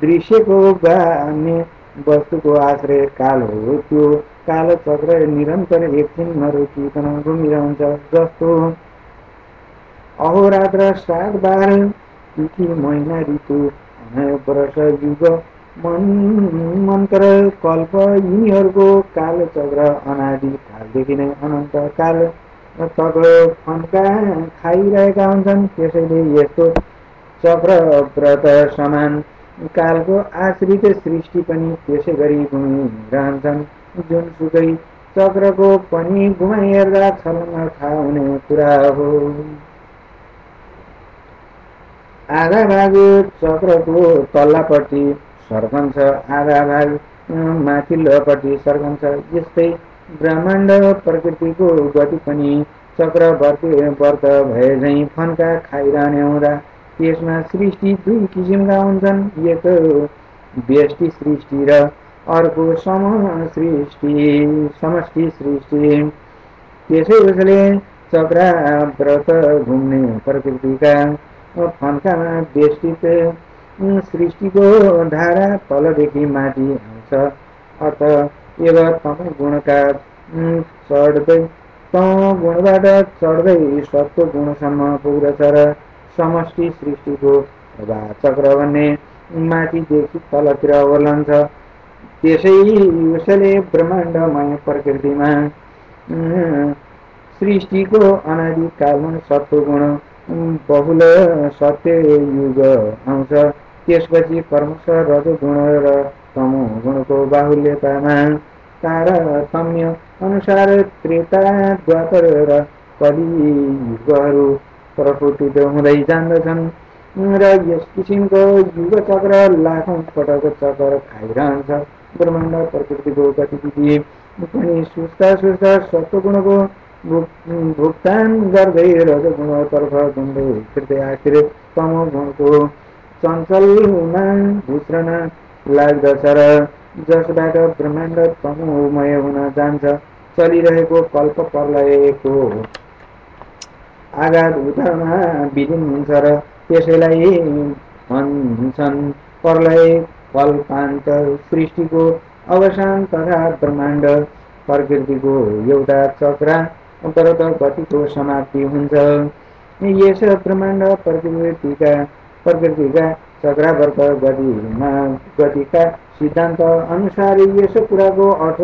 दृश्यको अन्य वस्तुको आश्रय काल हो। त्यो काल चक्र निरन्तर एकछिन नरोकिकन घुमिरहन्छ। जस्तो अहोरात्र 7 बार, तिथि महिना ऋतु वर्ष युग मन्त्र कल्प यिनीहरूको काल चक्र अनादि कालदेखि नै अनन्त काल तक फन्का खाइरहेका हुन्छन्। त्यसैले यस्तो चक्रव्रत समान कालको आश्रित सृष्टि पनि त्यसै गरी घुमिरहन्छन्। जुनसुकै चक्रको पनि घुमाइ हेर्दा छलङ्ग थाहा हुने कुरा हो। आधा भाग चक्रको तल्लापट्टि सर्कन्छ, आधा भाग माथिल्लोपट्टि सर्कन्छ। यस्तै ब्रह्माण्ड प्रकृतिको गति पनि चक्रवर्त भए झैँ फन्का खाइरहने हुँदा त्यसमा सृष्टि 2 किसिमका हुन्छन्, एक व्यष्टि सृष्टि र अर्को समष्टि सृष्टि। त्यसै उसले चक्रव्रत घुम्ने प्रकृतिका फन्कामा व्यष्टित सृष्टिको धारा तलदेखि माथि आउँछ। अतएव तमो गुणका तमो गुणबाट चढ्दै सत्व गुणसम्म पुग्दछ र समष्टि सृष्टिको प्रवाह चक्र भन्ने माथिदेखि तलतिर ओर्लन्छ। त्यसै उसले ब्रह्माण्डमय प्रकृतिमा सृष्टिको अनादि कालमा सत्व गुण बहुल सत्य युग आउँछ। त्यसपछि क्रमशः रजोगुण र तमो गुणको बाहुल्यतामा तारतम्य अनुसार त्रेता, द्वापर र कलि युगहरू प्रफुटित हुँदै जान्दछन् र यस किसिमको युग चक्र लाखौं पटक चक्कर खाइरहन्छ। ब्रह्माण्ड प्रकृतिको गतिविधि पनि सुस्ता सत्वगुणको भुक्तान गर्दै रजोगुणतर्फ घुम्दै फिर्दै आखिर तमो गुणको चञ्चलमा घुस्रन लाग्दछ र जसबाट ब्रह्माण्ड तमोमय हुन जान्छ। चलिरहेको कल्प प्रलयको आघात उतारमा विलीन हुन्छ र त्यसैलाई भन्छन् प्रलय कल्पान्त। सृष्टिको अवसान तथा ब्रह्माण्ड प्रकृतिको एउटा चक्राव्रत गतिको समाप्ति हुन्छ। यस ब्रह्माण्ड प्रकृतिका चक्राव्रत गतिका सिद्धान्त अनुसार यस कुराको अर्थ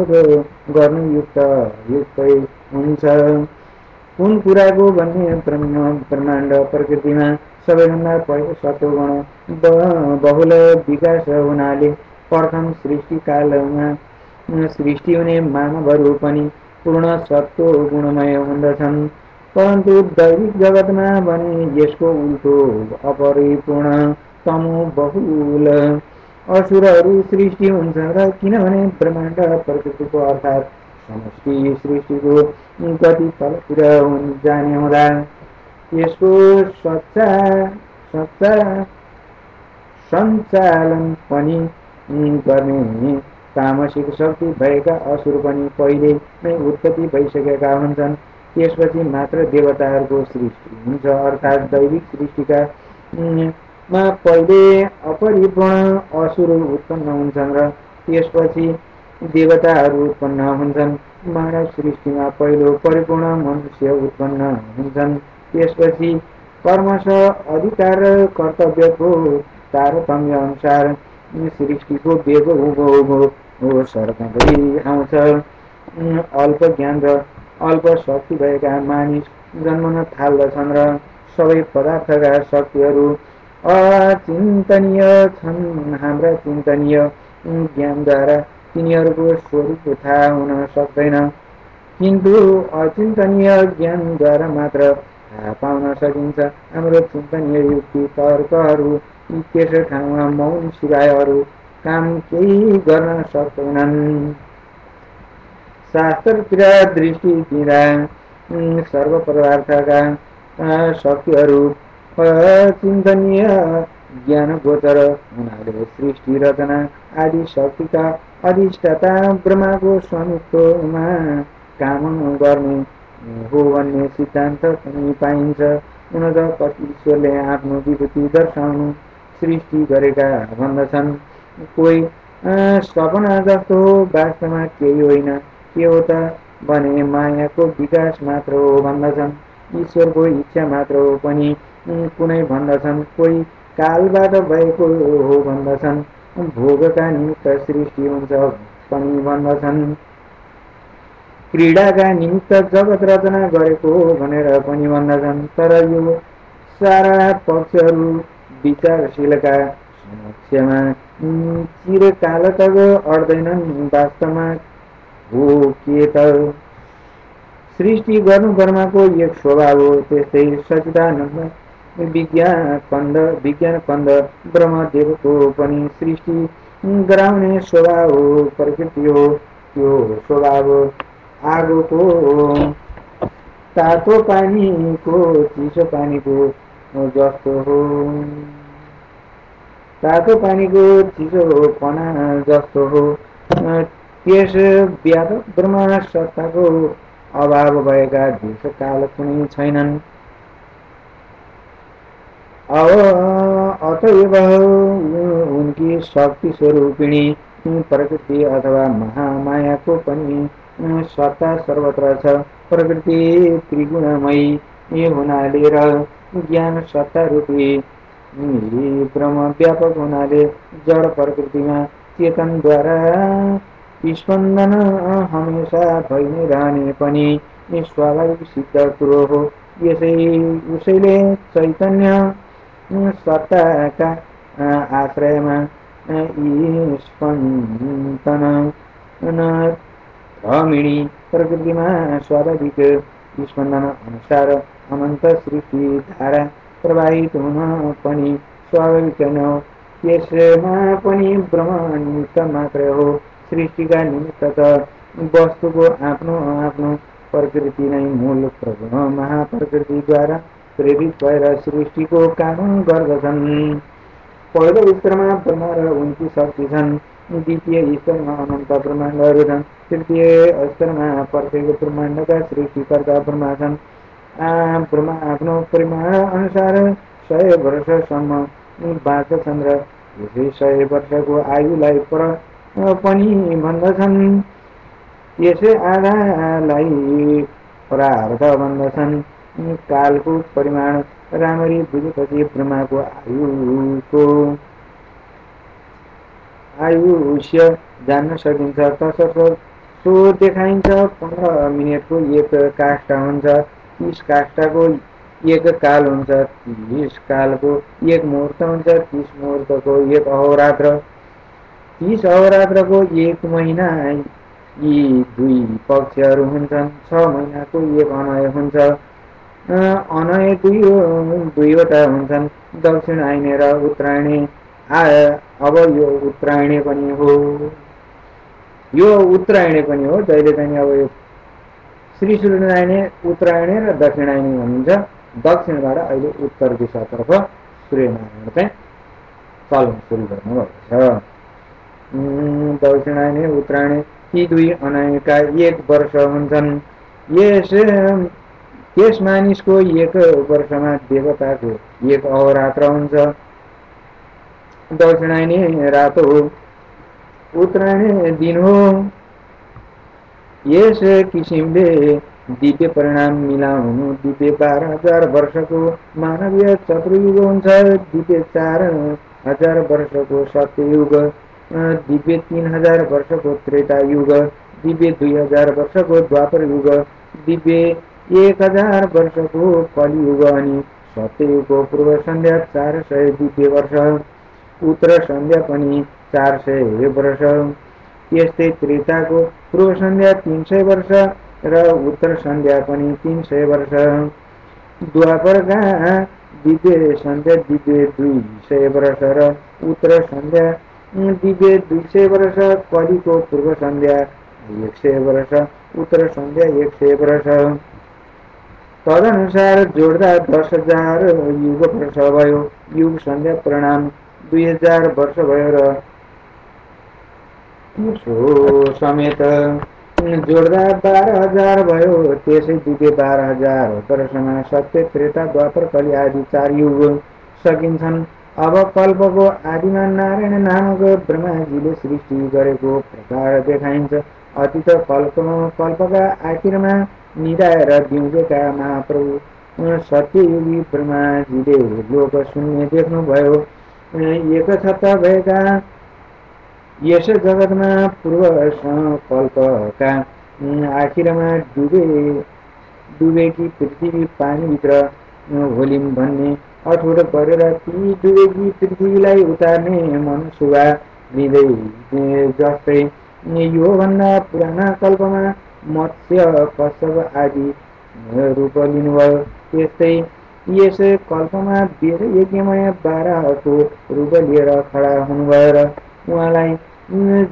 गर्नु युक्तै हुन्छ। कुन कुराको भन्ने ब्रह्माण्ड प्रकृतिमा सबैभन्दा पहिलो सत्वगुण बहुल विकास हुनाले प्रथम सृष्टि कालमा सृष्टि हुने मानवहरू पनि पूर्ण सत्व गुणमय हुँदछन्। परन्तु दैविक जगतमा भने यसको उल्टो अपरिपूर्ण तमो बहुल असुरहरू सृष्टि हुन्छ र किनभने ब्रह्माण्ड प्रकृतिको अर्थात् समष्टि सृष्टिको गति तलतिर जाने हुँदा यसको सच्चा सञ्चालन पनि गर्ने तामसिक शक्ति भएका असुर पनि पहिले नै उत्पत्ति भइसकेका हुन्छन्। त्यसपछि मात्र देवताहरूको सृष्टि हुन्छ, अर्थात् दैविक सृष्टिका मा पहिले अपरिपूर्ण असुर उत्पन्न हुन्छन् र त्यसपछि देवताहरू उत्पन्न हुन्छन्। मानव सृष्टिमा पहिलो परिपूर्ण मनुष्य उत्पन्न हुन्छन्, त्यसपछि कर्मश अधिकार कर्तव्यको तारतम्य अनुसार सृष्टिको वेग उभो सर्दै आउँछ। अल्प ज्ञान र अल्प शक्ति भएका मानिस जन्मन थाल्दछन् र सबै पदार्थका शक्तिहरू अचिन्तनीय छन्। हाम्रा चिन्तनीय ज्ञानद्वारा तिनीहरूको स्वरूप थाहा हुन सक्दैन, किन्तु अचिन्तनीय ज्ञानद्वारा मात्र थाहा पाउन सकिन्छ। हाम्रो चिन्तनीय युक्ति तर्कहरू त्यस ठाउँमा मौन सिवाय अरू काम केही गर्न सक्दैनन्। शास्त्रतिर दृष्टि दिँदा सर्व पदार्थका शक्तिहरू अचिन्तनीय ज्ञान गोचर हुनाले सृष्टि रचना आदि शक्तिका अधिष्ठाता ब्रह्माको स्वामित्वमा काम गर्ने हो भन्ने सिद्धान्त पनि पाइन्छ। हुन त कति ईश्वरले आफ्नो विभूति दर्शाउनु सृष्टि गरेका भन्दछन्। कोही सपना जस्तो हो, वास्तवमा केही होइन, के हो त भने मायाको विकास मात्र हो भन्दछन्। ईश्वरको इच्छा मात्र हो पनि कुनै भन्दछन्। कोही कालबाट भएको हो भन्दछन्। भोगका निमित्त सृष्टि हुन्छ पनि भन्दछन्। क्रीडाका निमित्त जगत रचना गरेको हो भनेर पनि भन्दछन्। तर यो सारा पक्षहरू विचारशीलका समक्षमा चिरकालतक अड्दैनन्। वास्तवमा हो के त सृष्टि गर्नु ब्रह्माको एक स्वभाव हो। त्यस्तै सच्चिदानन्द विज्ञान कन्द ब्रह्मदेवको पनि सृष्टि गराउने स्वभाव हो, प्रकृति हो। त्यो स्वभाव आगोको, तातो पानीको, चिसो पानीको जस्तो हो, तातो पानीको चिसोपना जस्तो हो। त्यस व्यापक ब्रह्म सत्ताको अभाव भएका देश काल कुनै छैनन्। अतएव उनकी शक्ति स्वरूपिणी प्रकृति अथवा महामायाको पनि सत्ता सर्वत्र छ। प्रकृति त्रिगुणमयी हुनाले र ज्ञान सत्ता रूपी ब्रह्म व्यापक हुनाले जड प्रकृतिमा चेतनद्वारा स्पन्दन हमेशा भइ नै रहने पनि स्वाभाविक सिद्ध कुरो हो। उसैले चैतन्य सत्ताका आश्रयमा स्पन्दन धमिणी प्रकृतिमा स्वाभाविक स्पन्दन अनुसार अनन्त सृष्टि धारा प्रवाहित हुन पनि स्वाभाविक नै हो। त्यसमा पनि ब्रह्म निमित्त मात्र हो। सृष्टिका निमित्त त वस्तुको आफ्नो आफ्नो प्रकृति नै मूल प्रभु महाप्रकृतिद्वारा प्रेरित भएर सृष्टिको काम गर्दछन्। पहिलो स्तरमा ब्रह्मा र उनकी शक्ति छन्। द्वितीय स्तरमा अनन्त ब्रह्माण्डहरू छन्। तृतीय स्तरमा प्रत्येक ब्रह्माण्डका सृष्टिकर्ता ब्रह्मा छन्। ब्रह्मा आफ्नो परिमाण अनुसार 100 वर्षसम्म बाँच्दछन् र यसै 100 वर्षको आयुलाई पनि भन्दछन्। यसै आधालाई प्रारब्ध भन्दछन्। कालको परिमाण राम्ररी बुझेपछि ब्रह्माको आयुष्य जान्न सकिन्छ। तसर्थ सो देखाइन्छ 15 मिनेटको एक काष्ठ हुन्छ। 30 काष्ठको एक काल हुन्छ, 30 कालको एक मुहूर्त हुन्छ, 30 मुहूर्तको एक अहोरात्र, 30 अहोरात्रको एक महिना यी दुई पक्षहरू हुन्छन्। 6 महिनाको एक अनय हुन्छ। अनय दुईवटा हुन्छन्, दक्षिण आइने र उत्तरायणे। अब यो उत्तरायणे पनि हो, यो उत्तरायणे पनि हो। जहिले पनि अब यो श्री सूर्यनारायणे उत्तरायणे र दक्षिणायने भनिन्छ। दक्षिणबाट अहिले उत्तर दिशातर्फ सूर्यनारायण चाहिँ चल्न सुरु गर्नुभएको छ। दक्षिणायने उत्तरायणे ती दुई अनयका एक वर्ष हुन्छन्। यस मानिसको एक वर्षमा देवताको एक अहोरात्र हुन्छ। दक्षिणायने रात हो, उत्तरायणे दिन हो। यस किसिमले दिव्य परिणाम मिलाउनु दिव्य 12,000 वर्षको मानवीय चतुर्युग हुन्छ। दिव्य 4,000 वर्षको सत्ययुग, दिव्य 3,000 वर्षको त्रेता युग, दिव्य 2,000 वर्षको द्वापर युग, दिव्य 1,000 वर्षको कलियुग अनि सत्ययुगको पूर्व सन्ध्या 400 दिव्य वर्ष, उत्तर सन्ध्या पनि 400 वर्ष। यस्तै त्रेताको पूर्व सन्ध्या 300 वर्ष र उत्तर सन्ध्या पनि 300 वर्ष। द्वापरका दिव्य सन्ध्या दिव्य 200 वर्ष र उत्तर सन्ध्या दिव्य 200 वर्ष। कलिको पूर्व सन्ध्या 100 वर्ष, उत्तर सन्ध्या 100 वर्ष। तदनुसार जोड्दा 10,000 युग वर्ष भयो। युग सन्ध्या परिणाम 2,000 वर्ष भयो र त्यसो समेत जोड्दा 12,000 भयो। त्यसै दिव्य 12,000 वर्षमा सत्य त्रेता द्वापर कलि आदि 4 युग सकिन्छन्। अब कल्पको आदिमा नारायण नामक ब्रह्माजीले सृष्टि गरेको प्रकार देखाइन्छ। अतीत कल्पका आखिरमा निधाएर दिउँदेका महाप्रभु सत्ययुगी ब्रह्माजीले लोक शून्य देख्नुभयो। एकछत्ता भएका यस जगतमा पूर्व कल्पका आखिरमा डुबेकी पृथ्वी पानीभित्र होलिन् भन्ने अठोट गरेर ती डुबेकी पृथ्वीलाई उतार्ने मनुष्यवा लिँदै जस्तै योभन्दा पुराना कल्पमा मत्स्य कश्यप आदि रूप लिनुभयो। त्यस्तै यस कल्पमा वेद यज्ञमय बाराहको रूप लिएर खडा हुनुभयो र उहाँलाई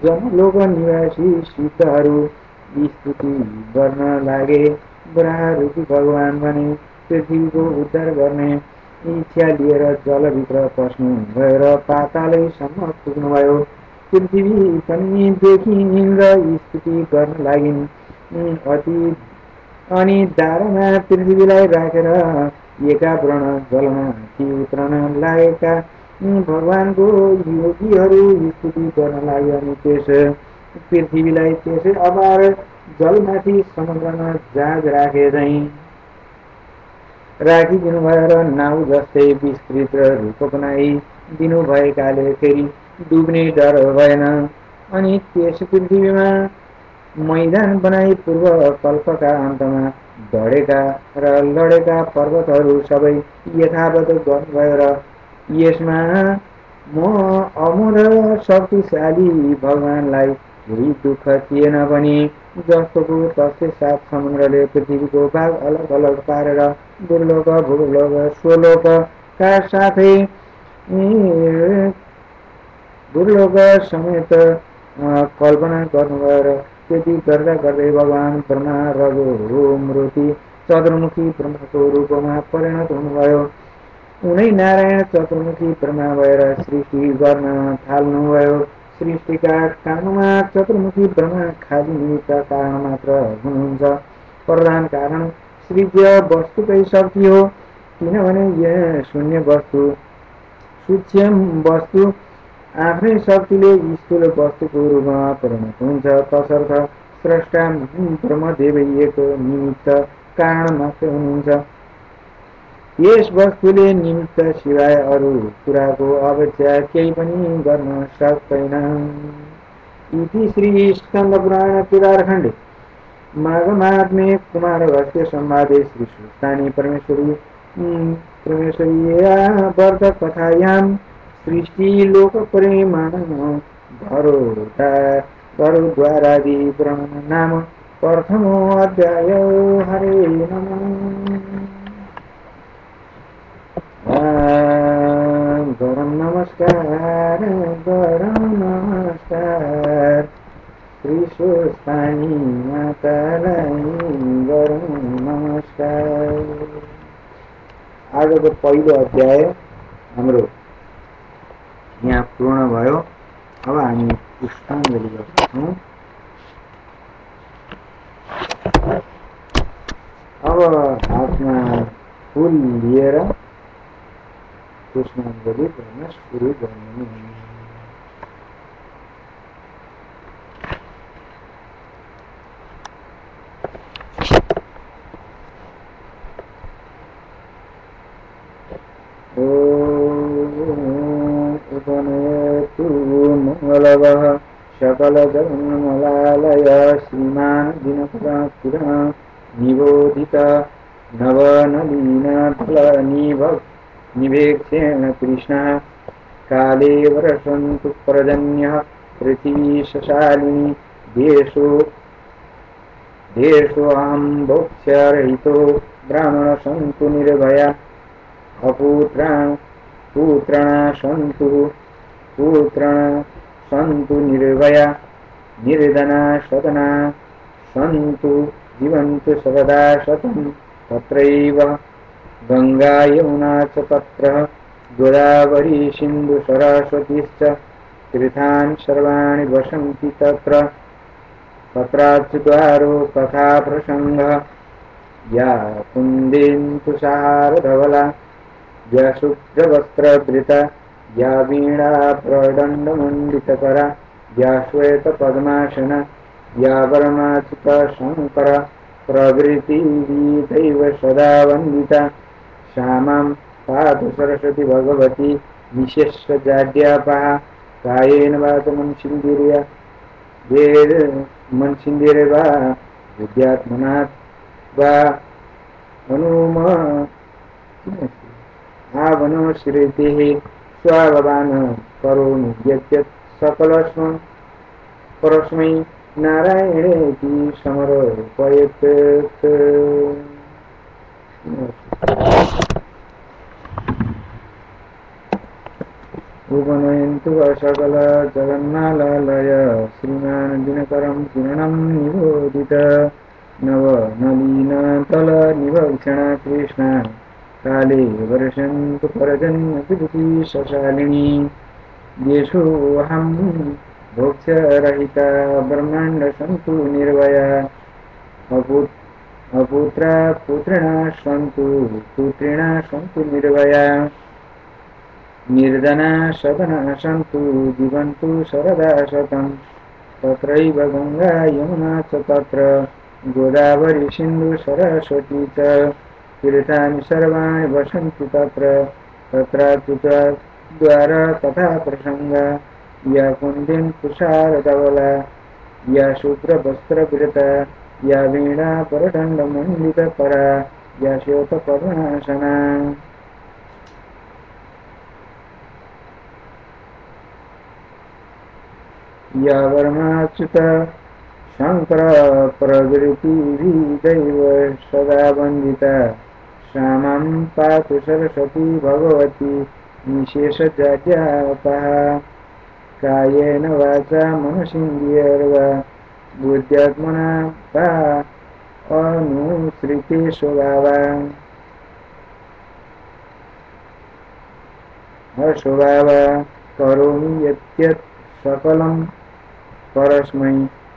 जनलोक निवासी सिद्धहरू स्तुति गर्न लागे। बराह रूपी भगवान भने पृथ्वीको उद्धार गर्ने इच्छा लिएर जलभित्र पस्नु भयो र पातालैसम्म पुग्नुभयो। पृथ्वी पनि देखिन् र स्तुति गर्न लागिन्। अनि दारामा पृथ्वीलाई राखेर एकावरण जलमाथि उत्रन लागेका भगवानको योगीहरू स्तुति गर्न लाग्यो। अनि त्यस पृथ्वीलाई त्यसै अपार जलमाथि समुद्रमा जहाज राखे चाहिँ राखिदिनुभयो र नाउ जस्तै विस्तृत रूप बनाई दिनुभएकाले फेरि डुब्ने डर भएन। अनि त्यस पृथ्वीमा मैदान बनाई पूर्व कल्पका अन्तमा डढेका र लडेका पर्वतहरू सबै यथावत गर्नुभयो र यसमा म अमोघ शक्तिशाली भगवानलाई केही दुःख थिएन भने जस्तोको तस्तै 7 समुद्रले पृथ्वीको भाग अलग अलग पारेर दुर्लोक भूलोक स्वलोकका साथै दुर्लोक समेत कल्पना गर्नुभयो र त्यति गर्दा गर्दै भगवान ब्रह्मा रघु मृति चतुर्मुखी ब्रह्माको रूपमा परिणत हुनुभयो। उनै नारायण चतुर्मुखी ब्रह्मा भएर सृष्टि गर्न थाल्नुभयो। सृष्टिका काममा चतुर्मुखी ब्रह्मा खाली निमित्त कारण मात्र हुनुहुन्छ। प्रधान कारण सृज्य वस्तुकै शक्ति हो। किनभने यस शून्य वस्तु सूक्ष्म वस्तु आफ्नै शक्तिले स्थूल वस्तुको रूपमा परिणत हुन्छ। तसर्थ स्रष्टा ब्रह्मदेव एक निमित्त कारण मात्र हुनुहुन्छ। यस वस्तुले निमित्त सिवाय अरू कुराको अपेक्षा केही पनि गर्न सक्दैन। इति श्री स्कन्द पुराण केदारखण्डे माघमात्मे कुमारभस्य संवादे श्रीसूक्तानि परमेश्वरीया वर्ध कथायां सृष्टिलोकपरिमाणं भरोद्वारादि पुराण नाम प्रथमोऽध्यायो। हरे नमः। गरं नमस्कार, गरं नमस्कार, श्रीसूक्तानि मातालाई गरौँ नमस्कार। आजको पहिलो अध्याय हाम्रो यहाँ पूर्ण भयो। अब हामी पुष्पाञ्जली गर्छौँ। अब हातमा फुल लिएर पुष्पाञ्जली गर्न सुरु गर्नु। उपनेतु मंगलवः सकलजगन्मलालय श्रीमान् दिनकरात्पुरः निबोधित नवनलीनफलनिभेक्षेण कृष्णः काले वर्षन्तु पर्जन्यः पृथिवी शशालिनी देशोऽहं भोक्ष्यरहितो ब्राह्मण सन्तु निर्भया पुत्राणा सन्तु निर्भया निर्धना सदना सन्तु जीवन्तु सर्वदा शतं तत्रैव गंगा यमुना च तत्र गोदावरी सिन्धु सरस्वतीश्च तीर्थानि सर्वाणि वसन्ति तत्र तत्राच्युतारो कथा प्रसङ्गः या कुन्देन्दु सारधवला या शुभ्रवस्त्रधृता या वीणा प्रदण्डमण्डितकरा या श्वेतपद्मासना या परमाच्युता शङ्कर प्रभृतिभिः सदा वन्दिता श्यामां पातु सरस्वती भगवती निशेषजाड्यापः कायेन वाचा मनसिन्धेर्वा बुद्ध्यात्मना वा आवनश्रुतिः स्वाभवान् करोमि यद्यत् सकलस्मं परस्मै नारायणेति समर्पयेत्। उपनयन्तु सकल जगन्मालालय श्रीमान् दिनकरं किरणं निबोधित नवनलीनतलनिभक्षण कृष्ण काले वर्षन्तु पर्जन्यविभूति शशालिनी येषोऽहं भोक्ष्यरहिता ब्रह्माण्ड सन्तु निर्भया अपुत्रा पुत्रिणा सन्तु निर्भया निर्धना सदना सन्तु जीवन्तु शरदा शतं तत्रैव गंगा यमुना च तत्र गोदावरी सिन्धु सरस्वती च तीर्थानि सर्वाणि वसन्ति तत्र तत्राच्युतद्वारा कथा प्रसङ्गा या कुन्देन्दु सारधवला या शुभ्रवस्त्रधृता या वीणा परदण्डमण्डितकरा या श्वेतपद्मासना या वर्माच्युत शङ्कर प्रभृतिभिः सदा वन्दिता श्यामां पातु सरस्वती भगवती निशेषजाड्यापः कायेन वाचा मनसिन्द्रियैर्वा बुद्ध्यात्मना वा अनुसृते स्वभावा करोमि यद्यत् सकलं परस्मै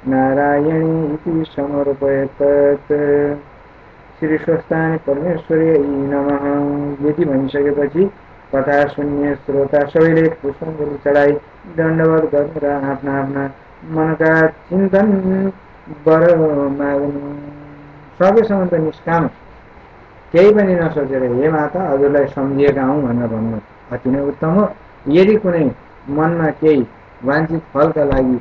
नारायणे इति समर्पयेत्। श्रीस्वस्थानि परमेश्वर्यै नमः। यति भनिसकेपछि कथा सुन्ने श्रोता सबैले पुष्पाञ्जली चढाई दण्डवत गरेर आफ्ना आफ्ना मनका चिन्तन वर माग्नु। सकेसम्म त निष्काम केही पनि नसोचेर हे माता हजुरलाई सम्झिएका हौँ भनेर भन्नु अति नै उत्तम हो। यदि कुनै मनमा केही वाञ्छित फलका लागि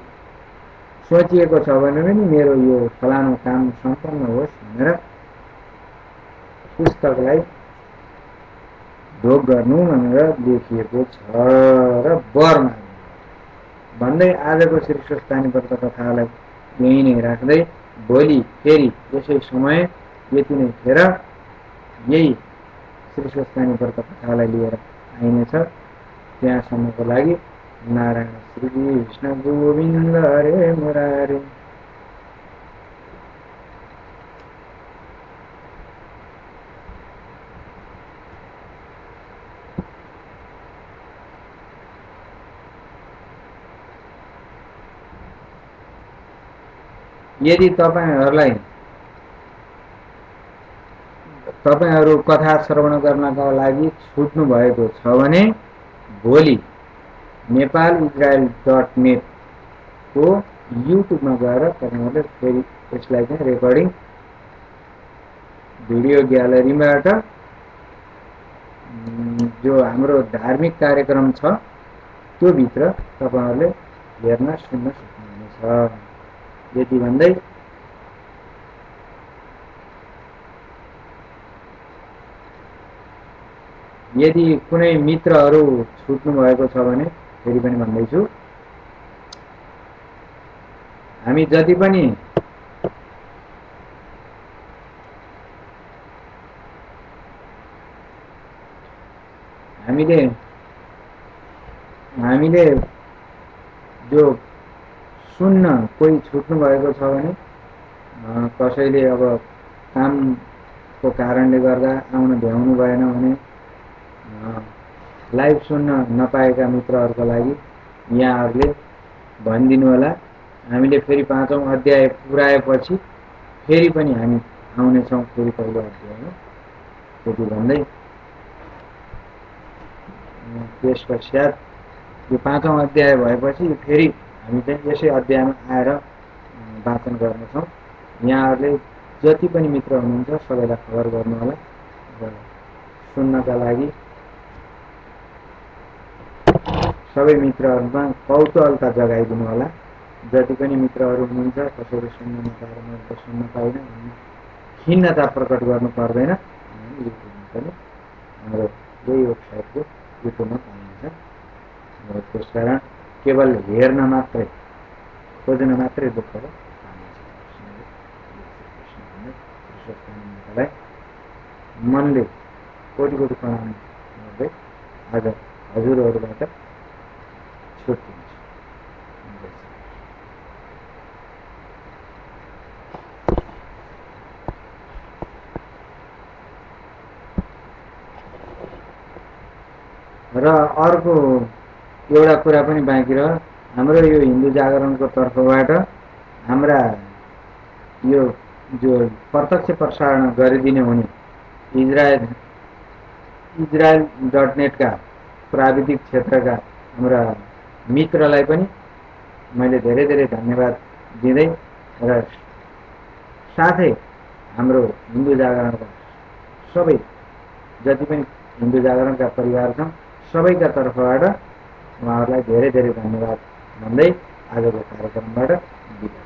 सोचिएको छ भने पनि मेरो यो फलानु काम सम्पन्न होस् भनेर पुस्तकलाई ढोक गर्नु भनेर लेखिएको छ र वर माग्नु भन्दै आजको श्री स्वस्थानी व्रत कथालाई यही नै राख्दै भोलि फेरि यसै समय यति नै खेर यही श्री स्वस्थानी व्रत कथालाई लिएर आइनेछ। त्यहाँसम्मको लागि नारायण श्री कृष्ण गोविन्द हरे मुरारे। यदि तपाईहरु कथा श्रवण गर्नका लागि छुट्नु भएको छ भने भोलि नेपाल-इजरायल.net को युट्युबमा गएर तपाईहरुले फेरि यसलाई चाहिँ रेकर्डिङ भिडियो ग्यालरीबाट जो हाम्रो धार्मिक कार्यक्रम छ त्यो भित्र तपाईहरुले हेर्न सुन्न सक्नुहुनेछ। यति भन्दै यदि कुनै मित्रहरू छुट्नु भएको छ भने फेरि पनि भन्दैछु, हामी जति पनि हामीले जो सुन्न कोही छुट्नु भएको छ भने कसैले अब कामको कारणले गर्दा आउन भ्याउनु भएन भने लाइभ सुन्न नपाएका मित्रहरूको लागि यहाँहरूले भनिदिनु होला। हामीले फेरि 5औं अध्याय पुराएपछि फेरि पनि हामी आउनेछौँ फेरि पहिलो अध्यायमा। त्यति भन्दै त्यसपश्चात यो 5औं अध्याय भएपछि फेरि हामी चाहिँ यसै अध्यायमा आएर वाचन गर्नेछौँ। यहाँहरूले जति पनि मित्र हुनुहुन्छ सबैलाई खबर गर्नु होला र सुन्नका लागि सबै मित्रहरूमा कौतूहलता जगाइदिनु होला। जति पनि मित्रहरू हुनुहुन्छ कसैले सुन्न नपाएर मैले त सुन्न पाइनँ भन्ने खिन्नता प्रकट गर्नु पर्दैन। युट्युबमा पनि हाम्रो यही वेबसाइटको युट्युबमा पाइन्छ। त्यसकारण केवल हेर्न मात्रै खोज्न मात्रै दुःख हो। मनले कोटी कोटी प्रणाम गर्दै आज हजुरहरूबाट छुट दिन्छु। र अर्को एउटा कुरा पनि बाँकी रह्यो। हाम्रो यो हिन्दू जागरणको तर्फबाट हाम्रा यो जो प्रत्यक्ष प्रसारण गरिदिने हुने इजरायल.net का प्राविधिक क्षेत्रका हाम्रा मित्रलाई पनि मैले धेरै धेरै धन्यवाद दिँदै र साथै हाम्रो हिन्दू जागरणका सबै जति पनि हिन्दू जागरणका परिवार छन् सबैका तर्फबाट उहाँहरूलाई धेरै धेरै धन्यवाद भन्दै आजको कार्यक्रमबाट बिदा।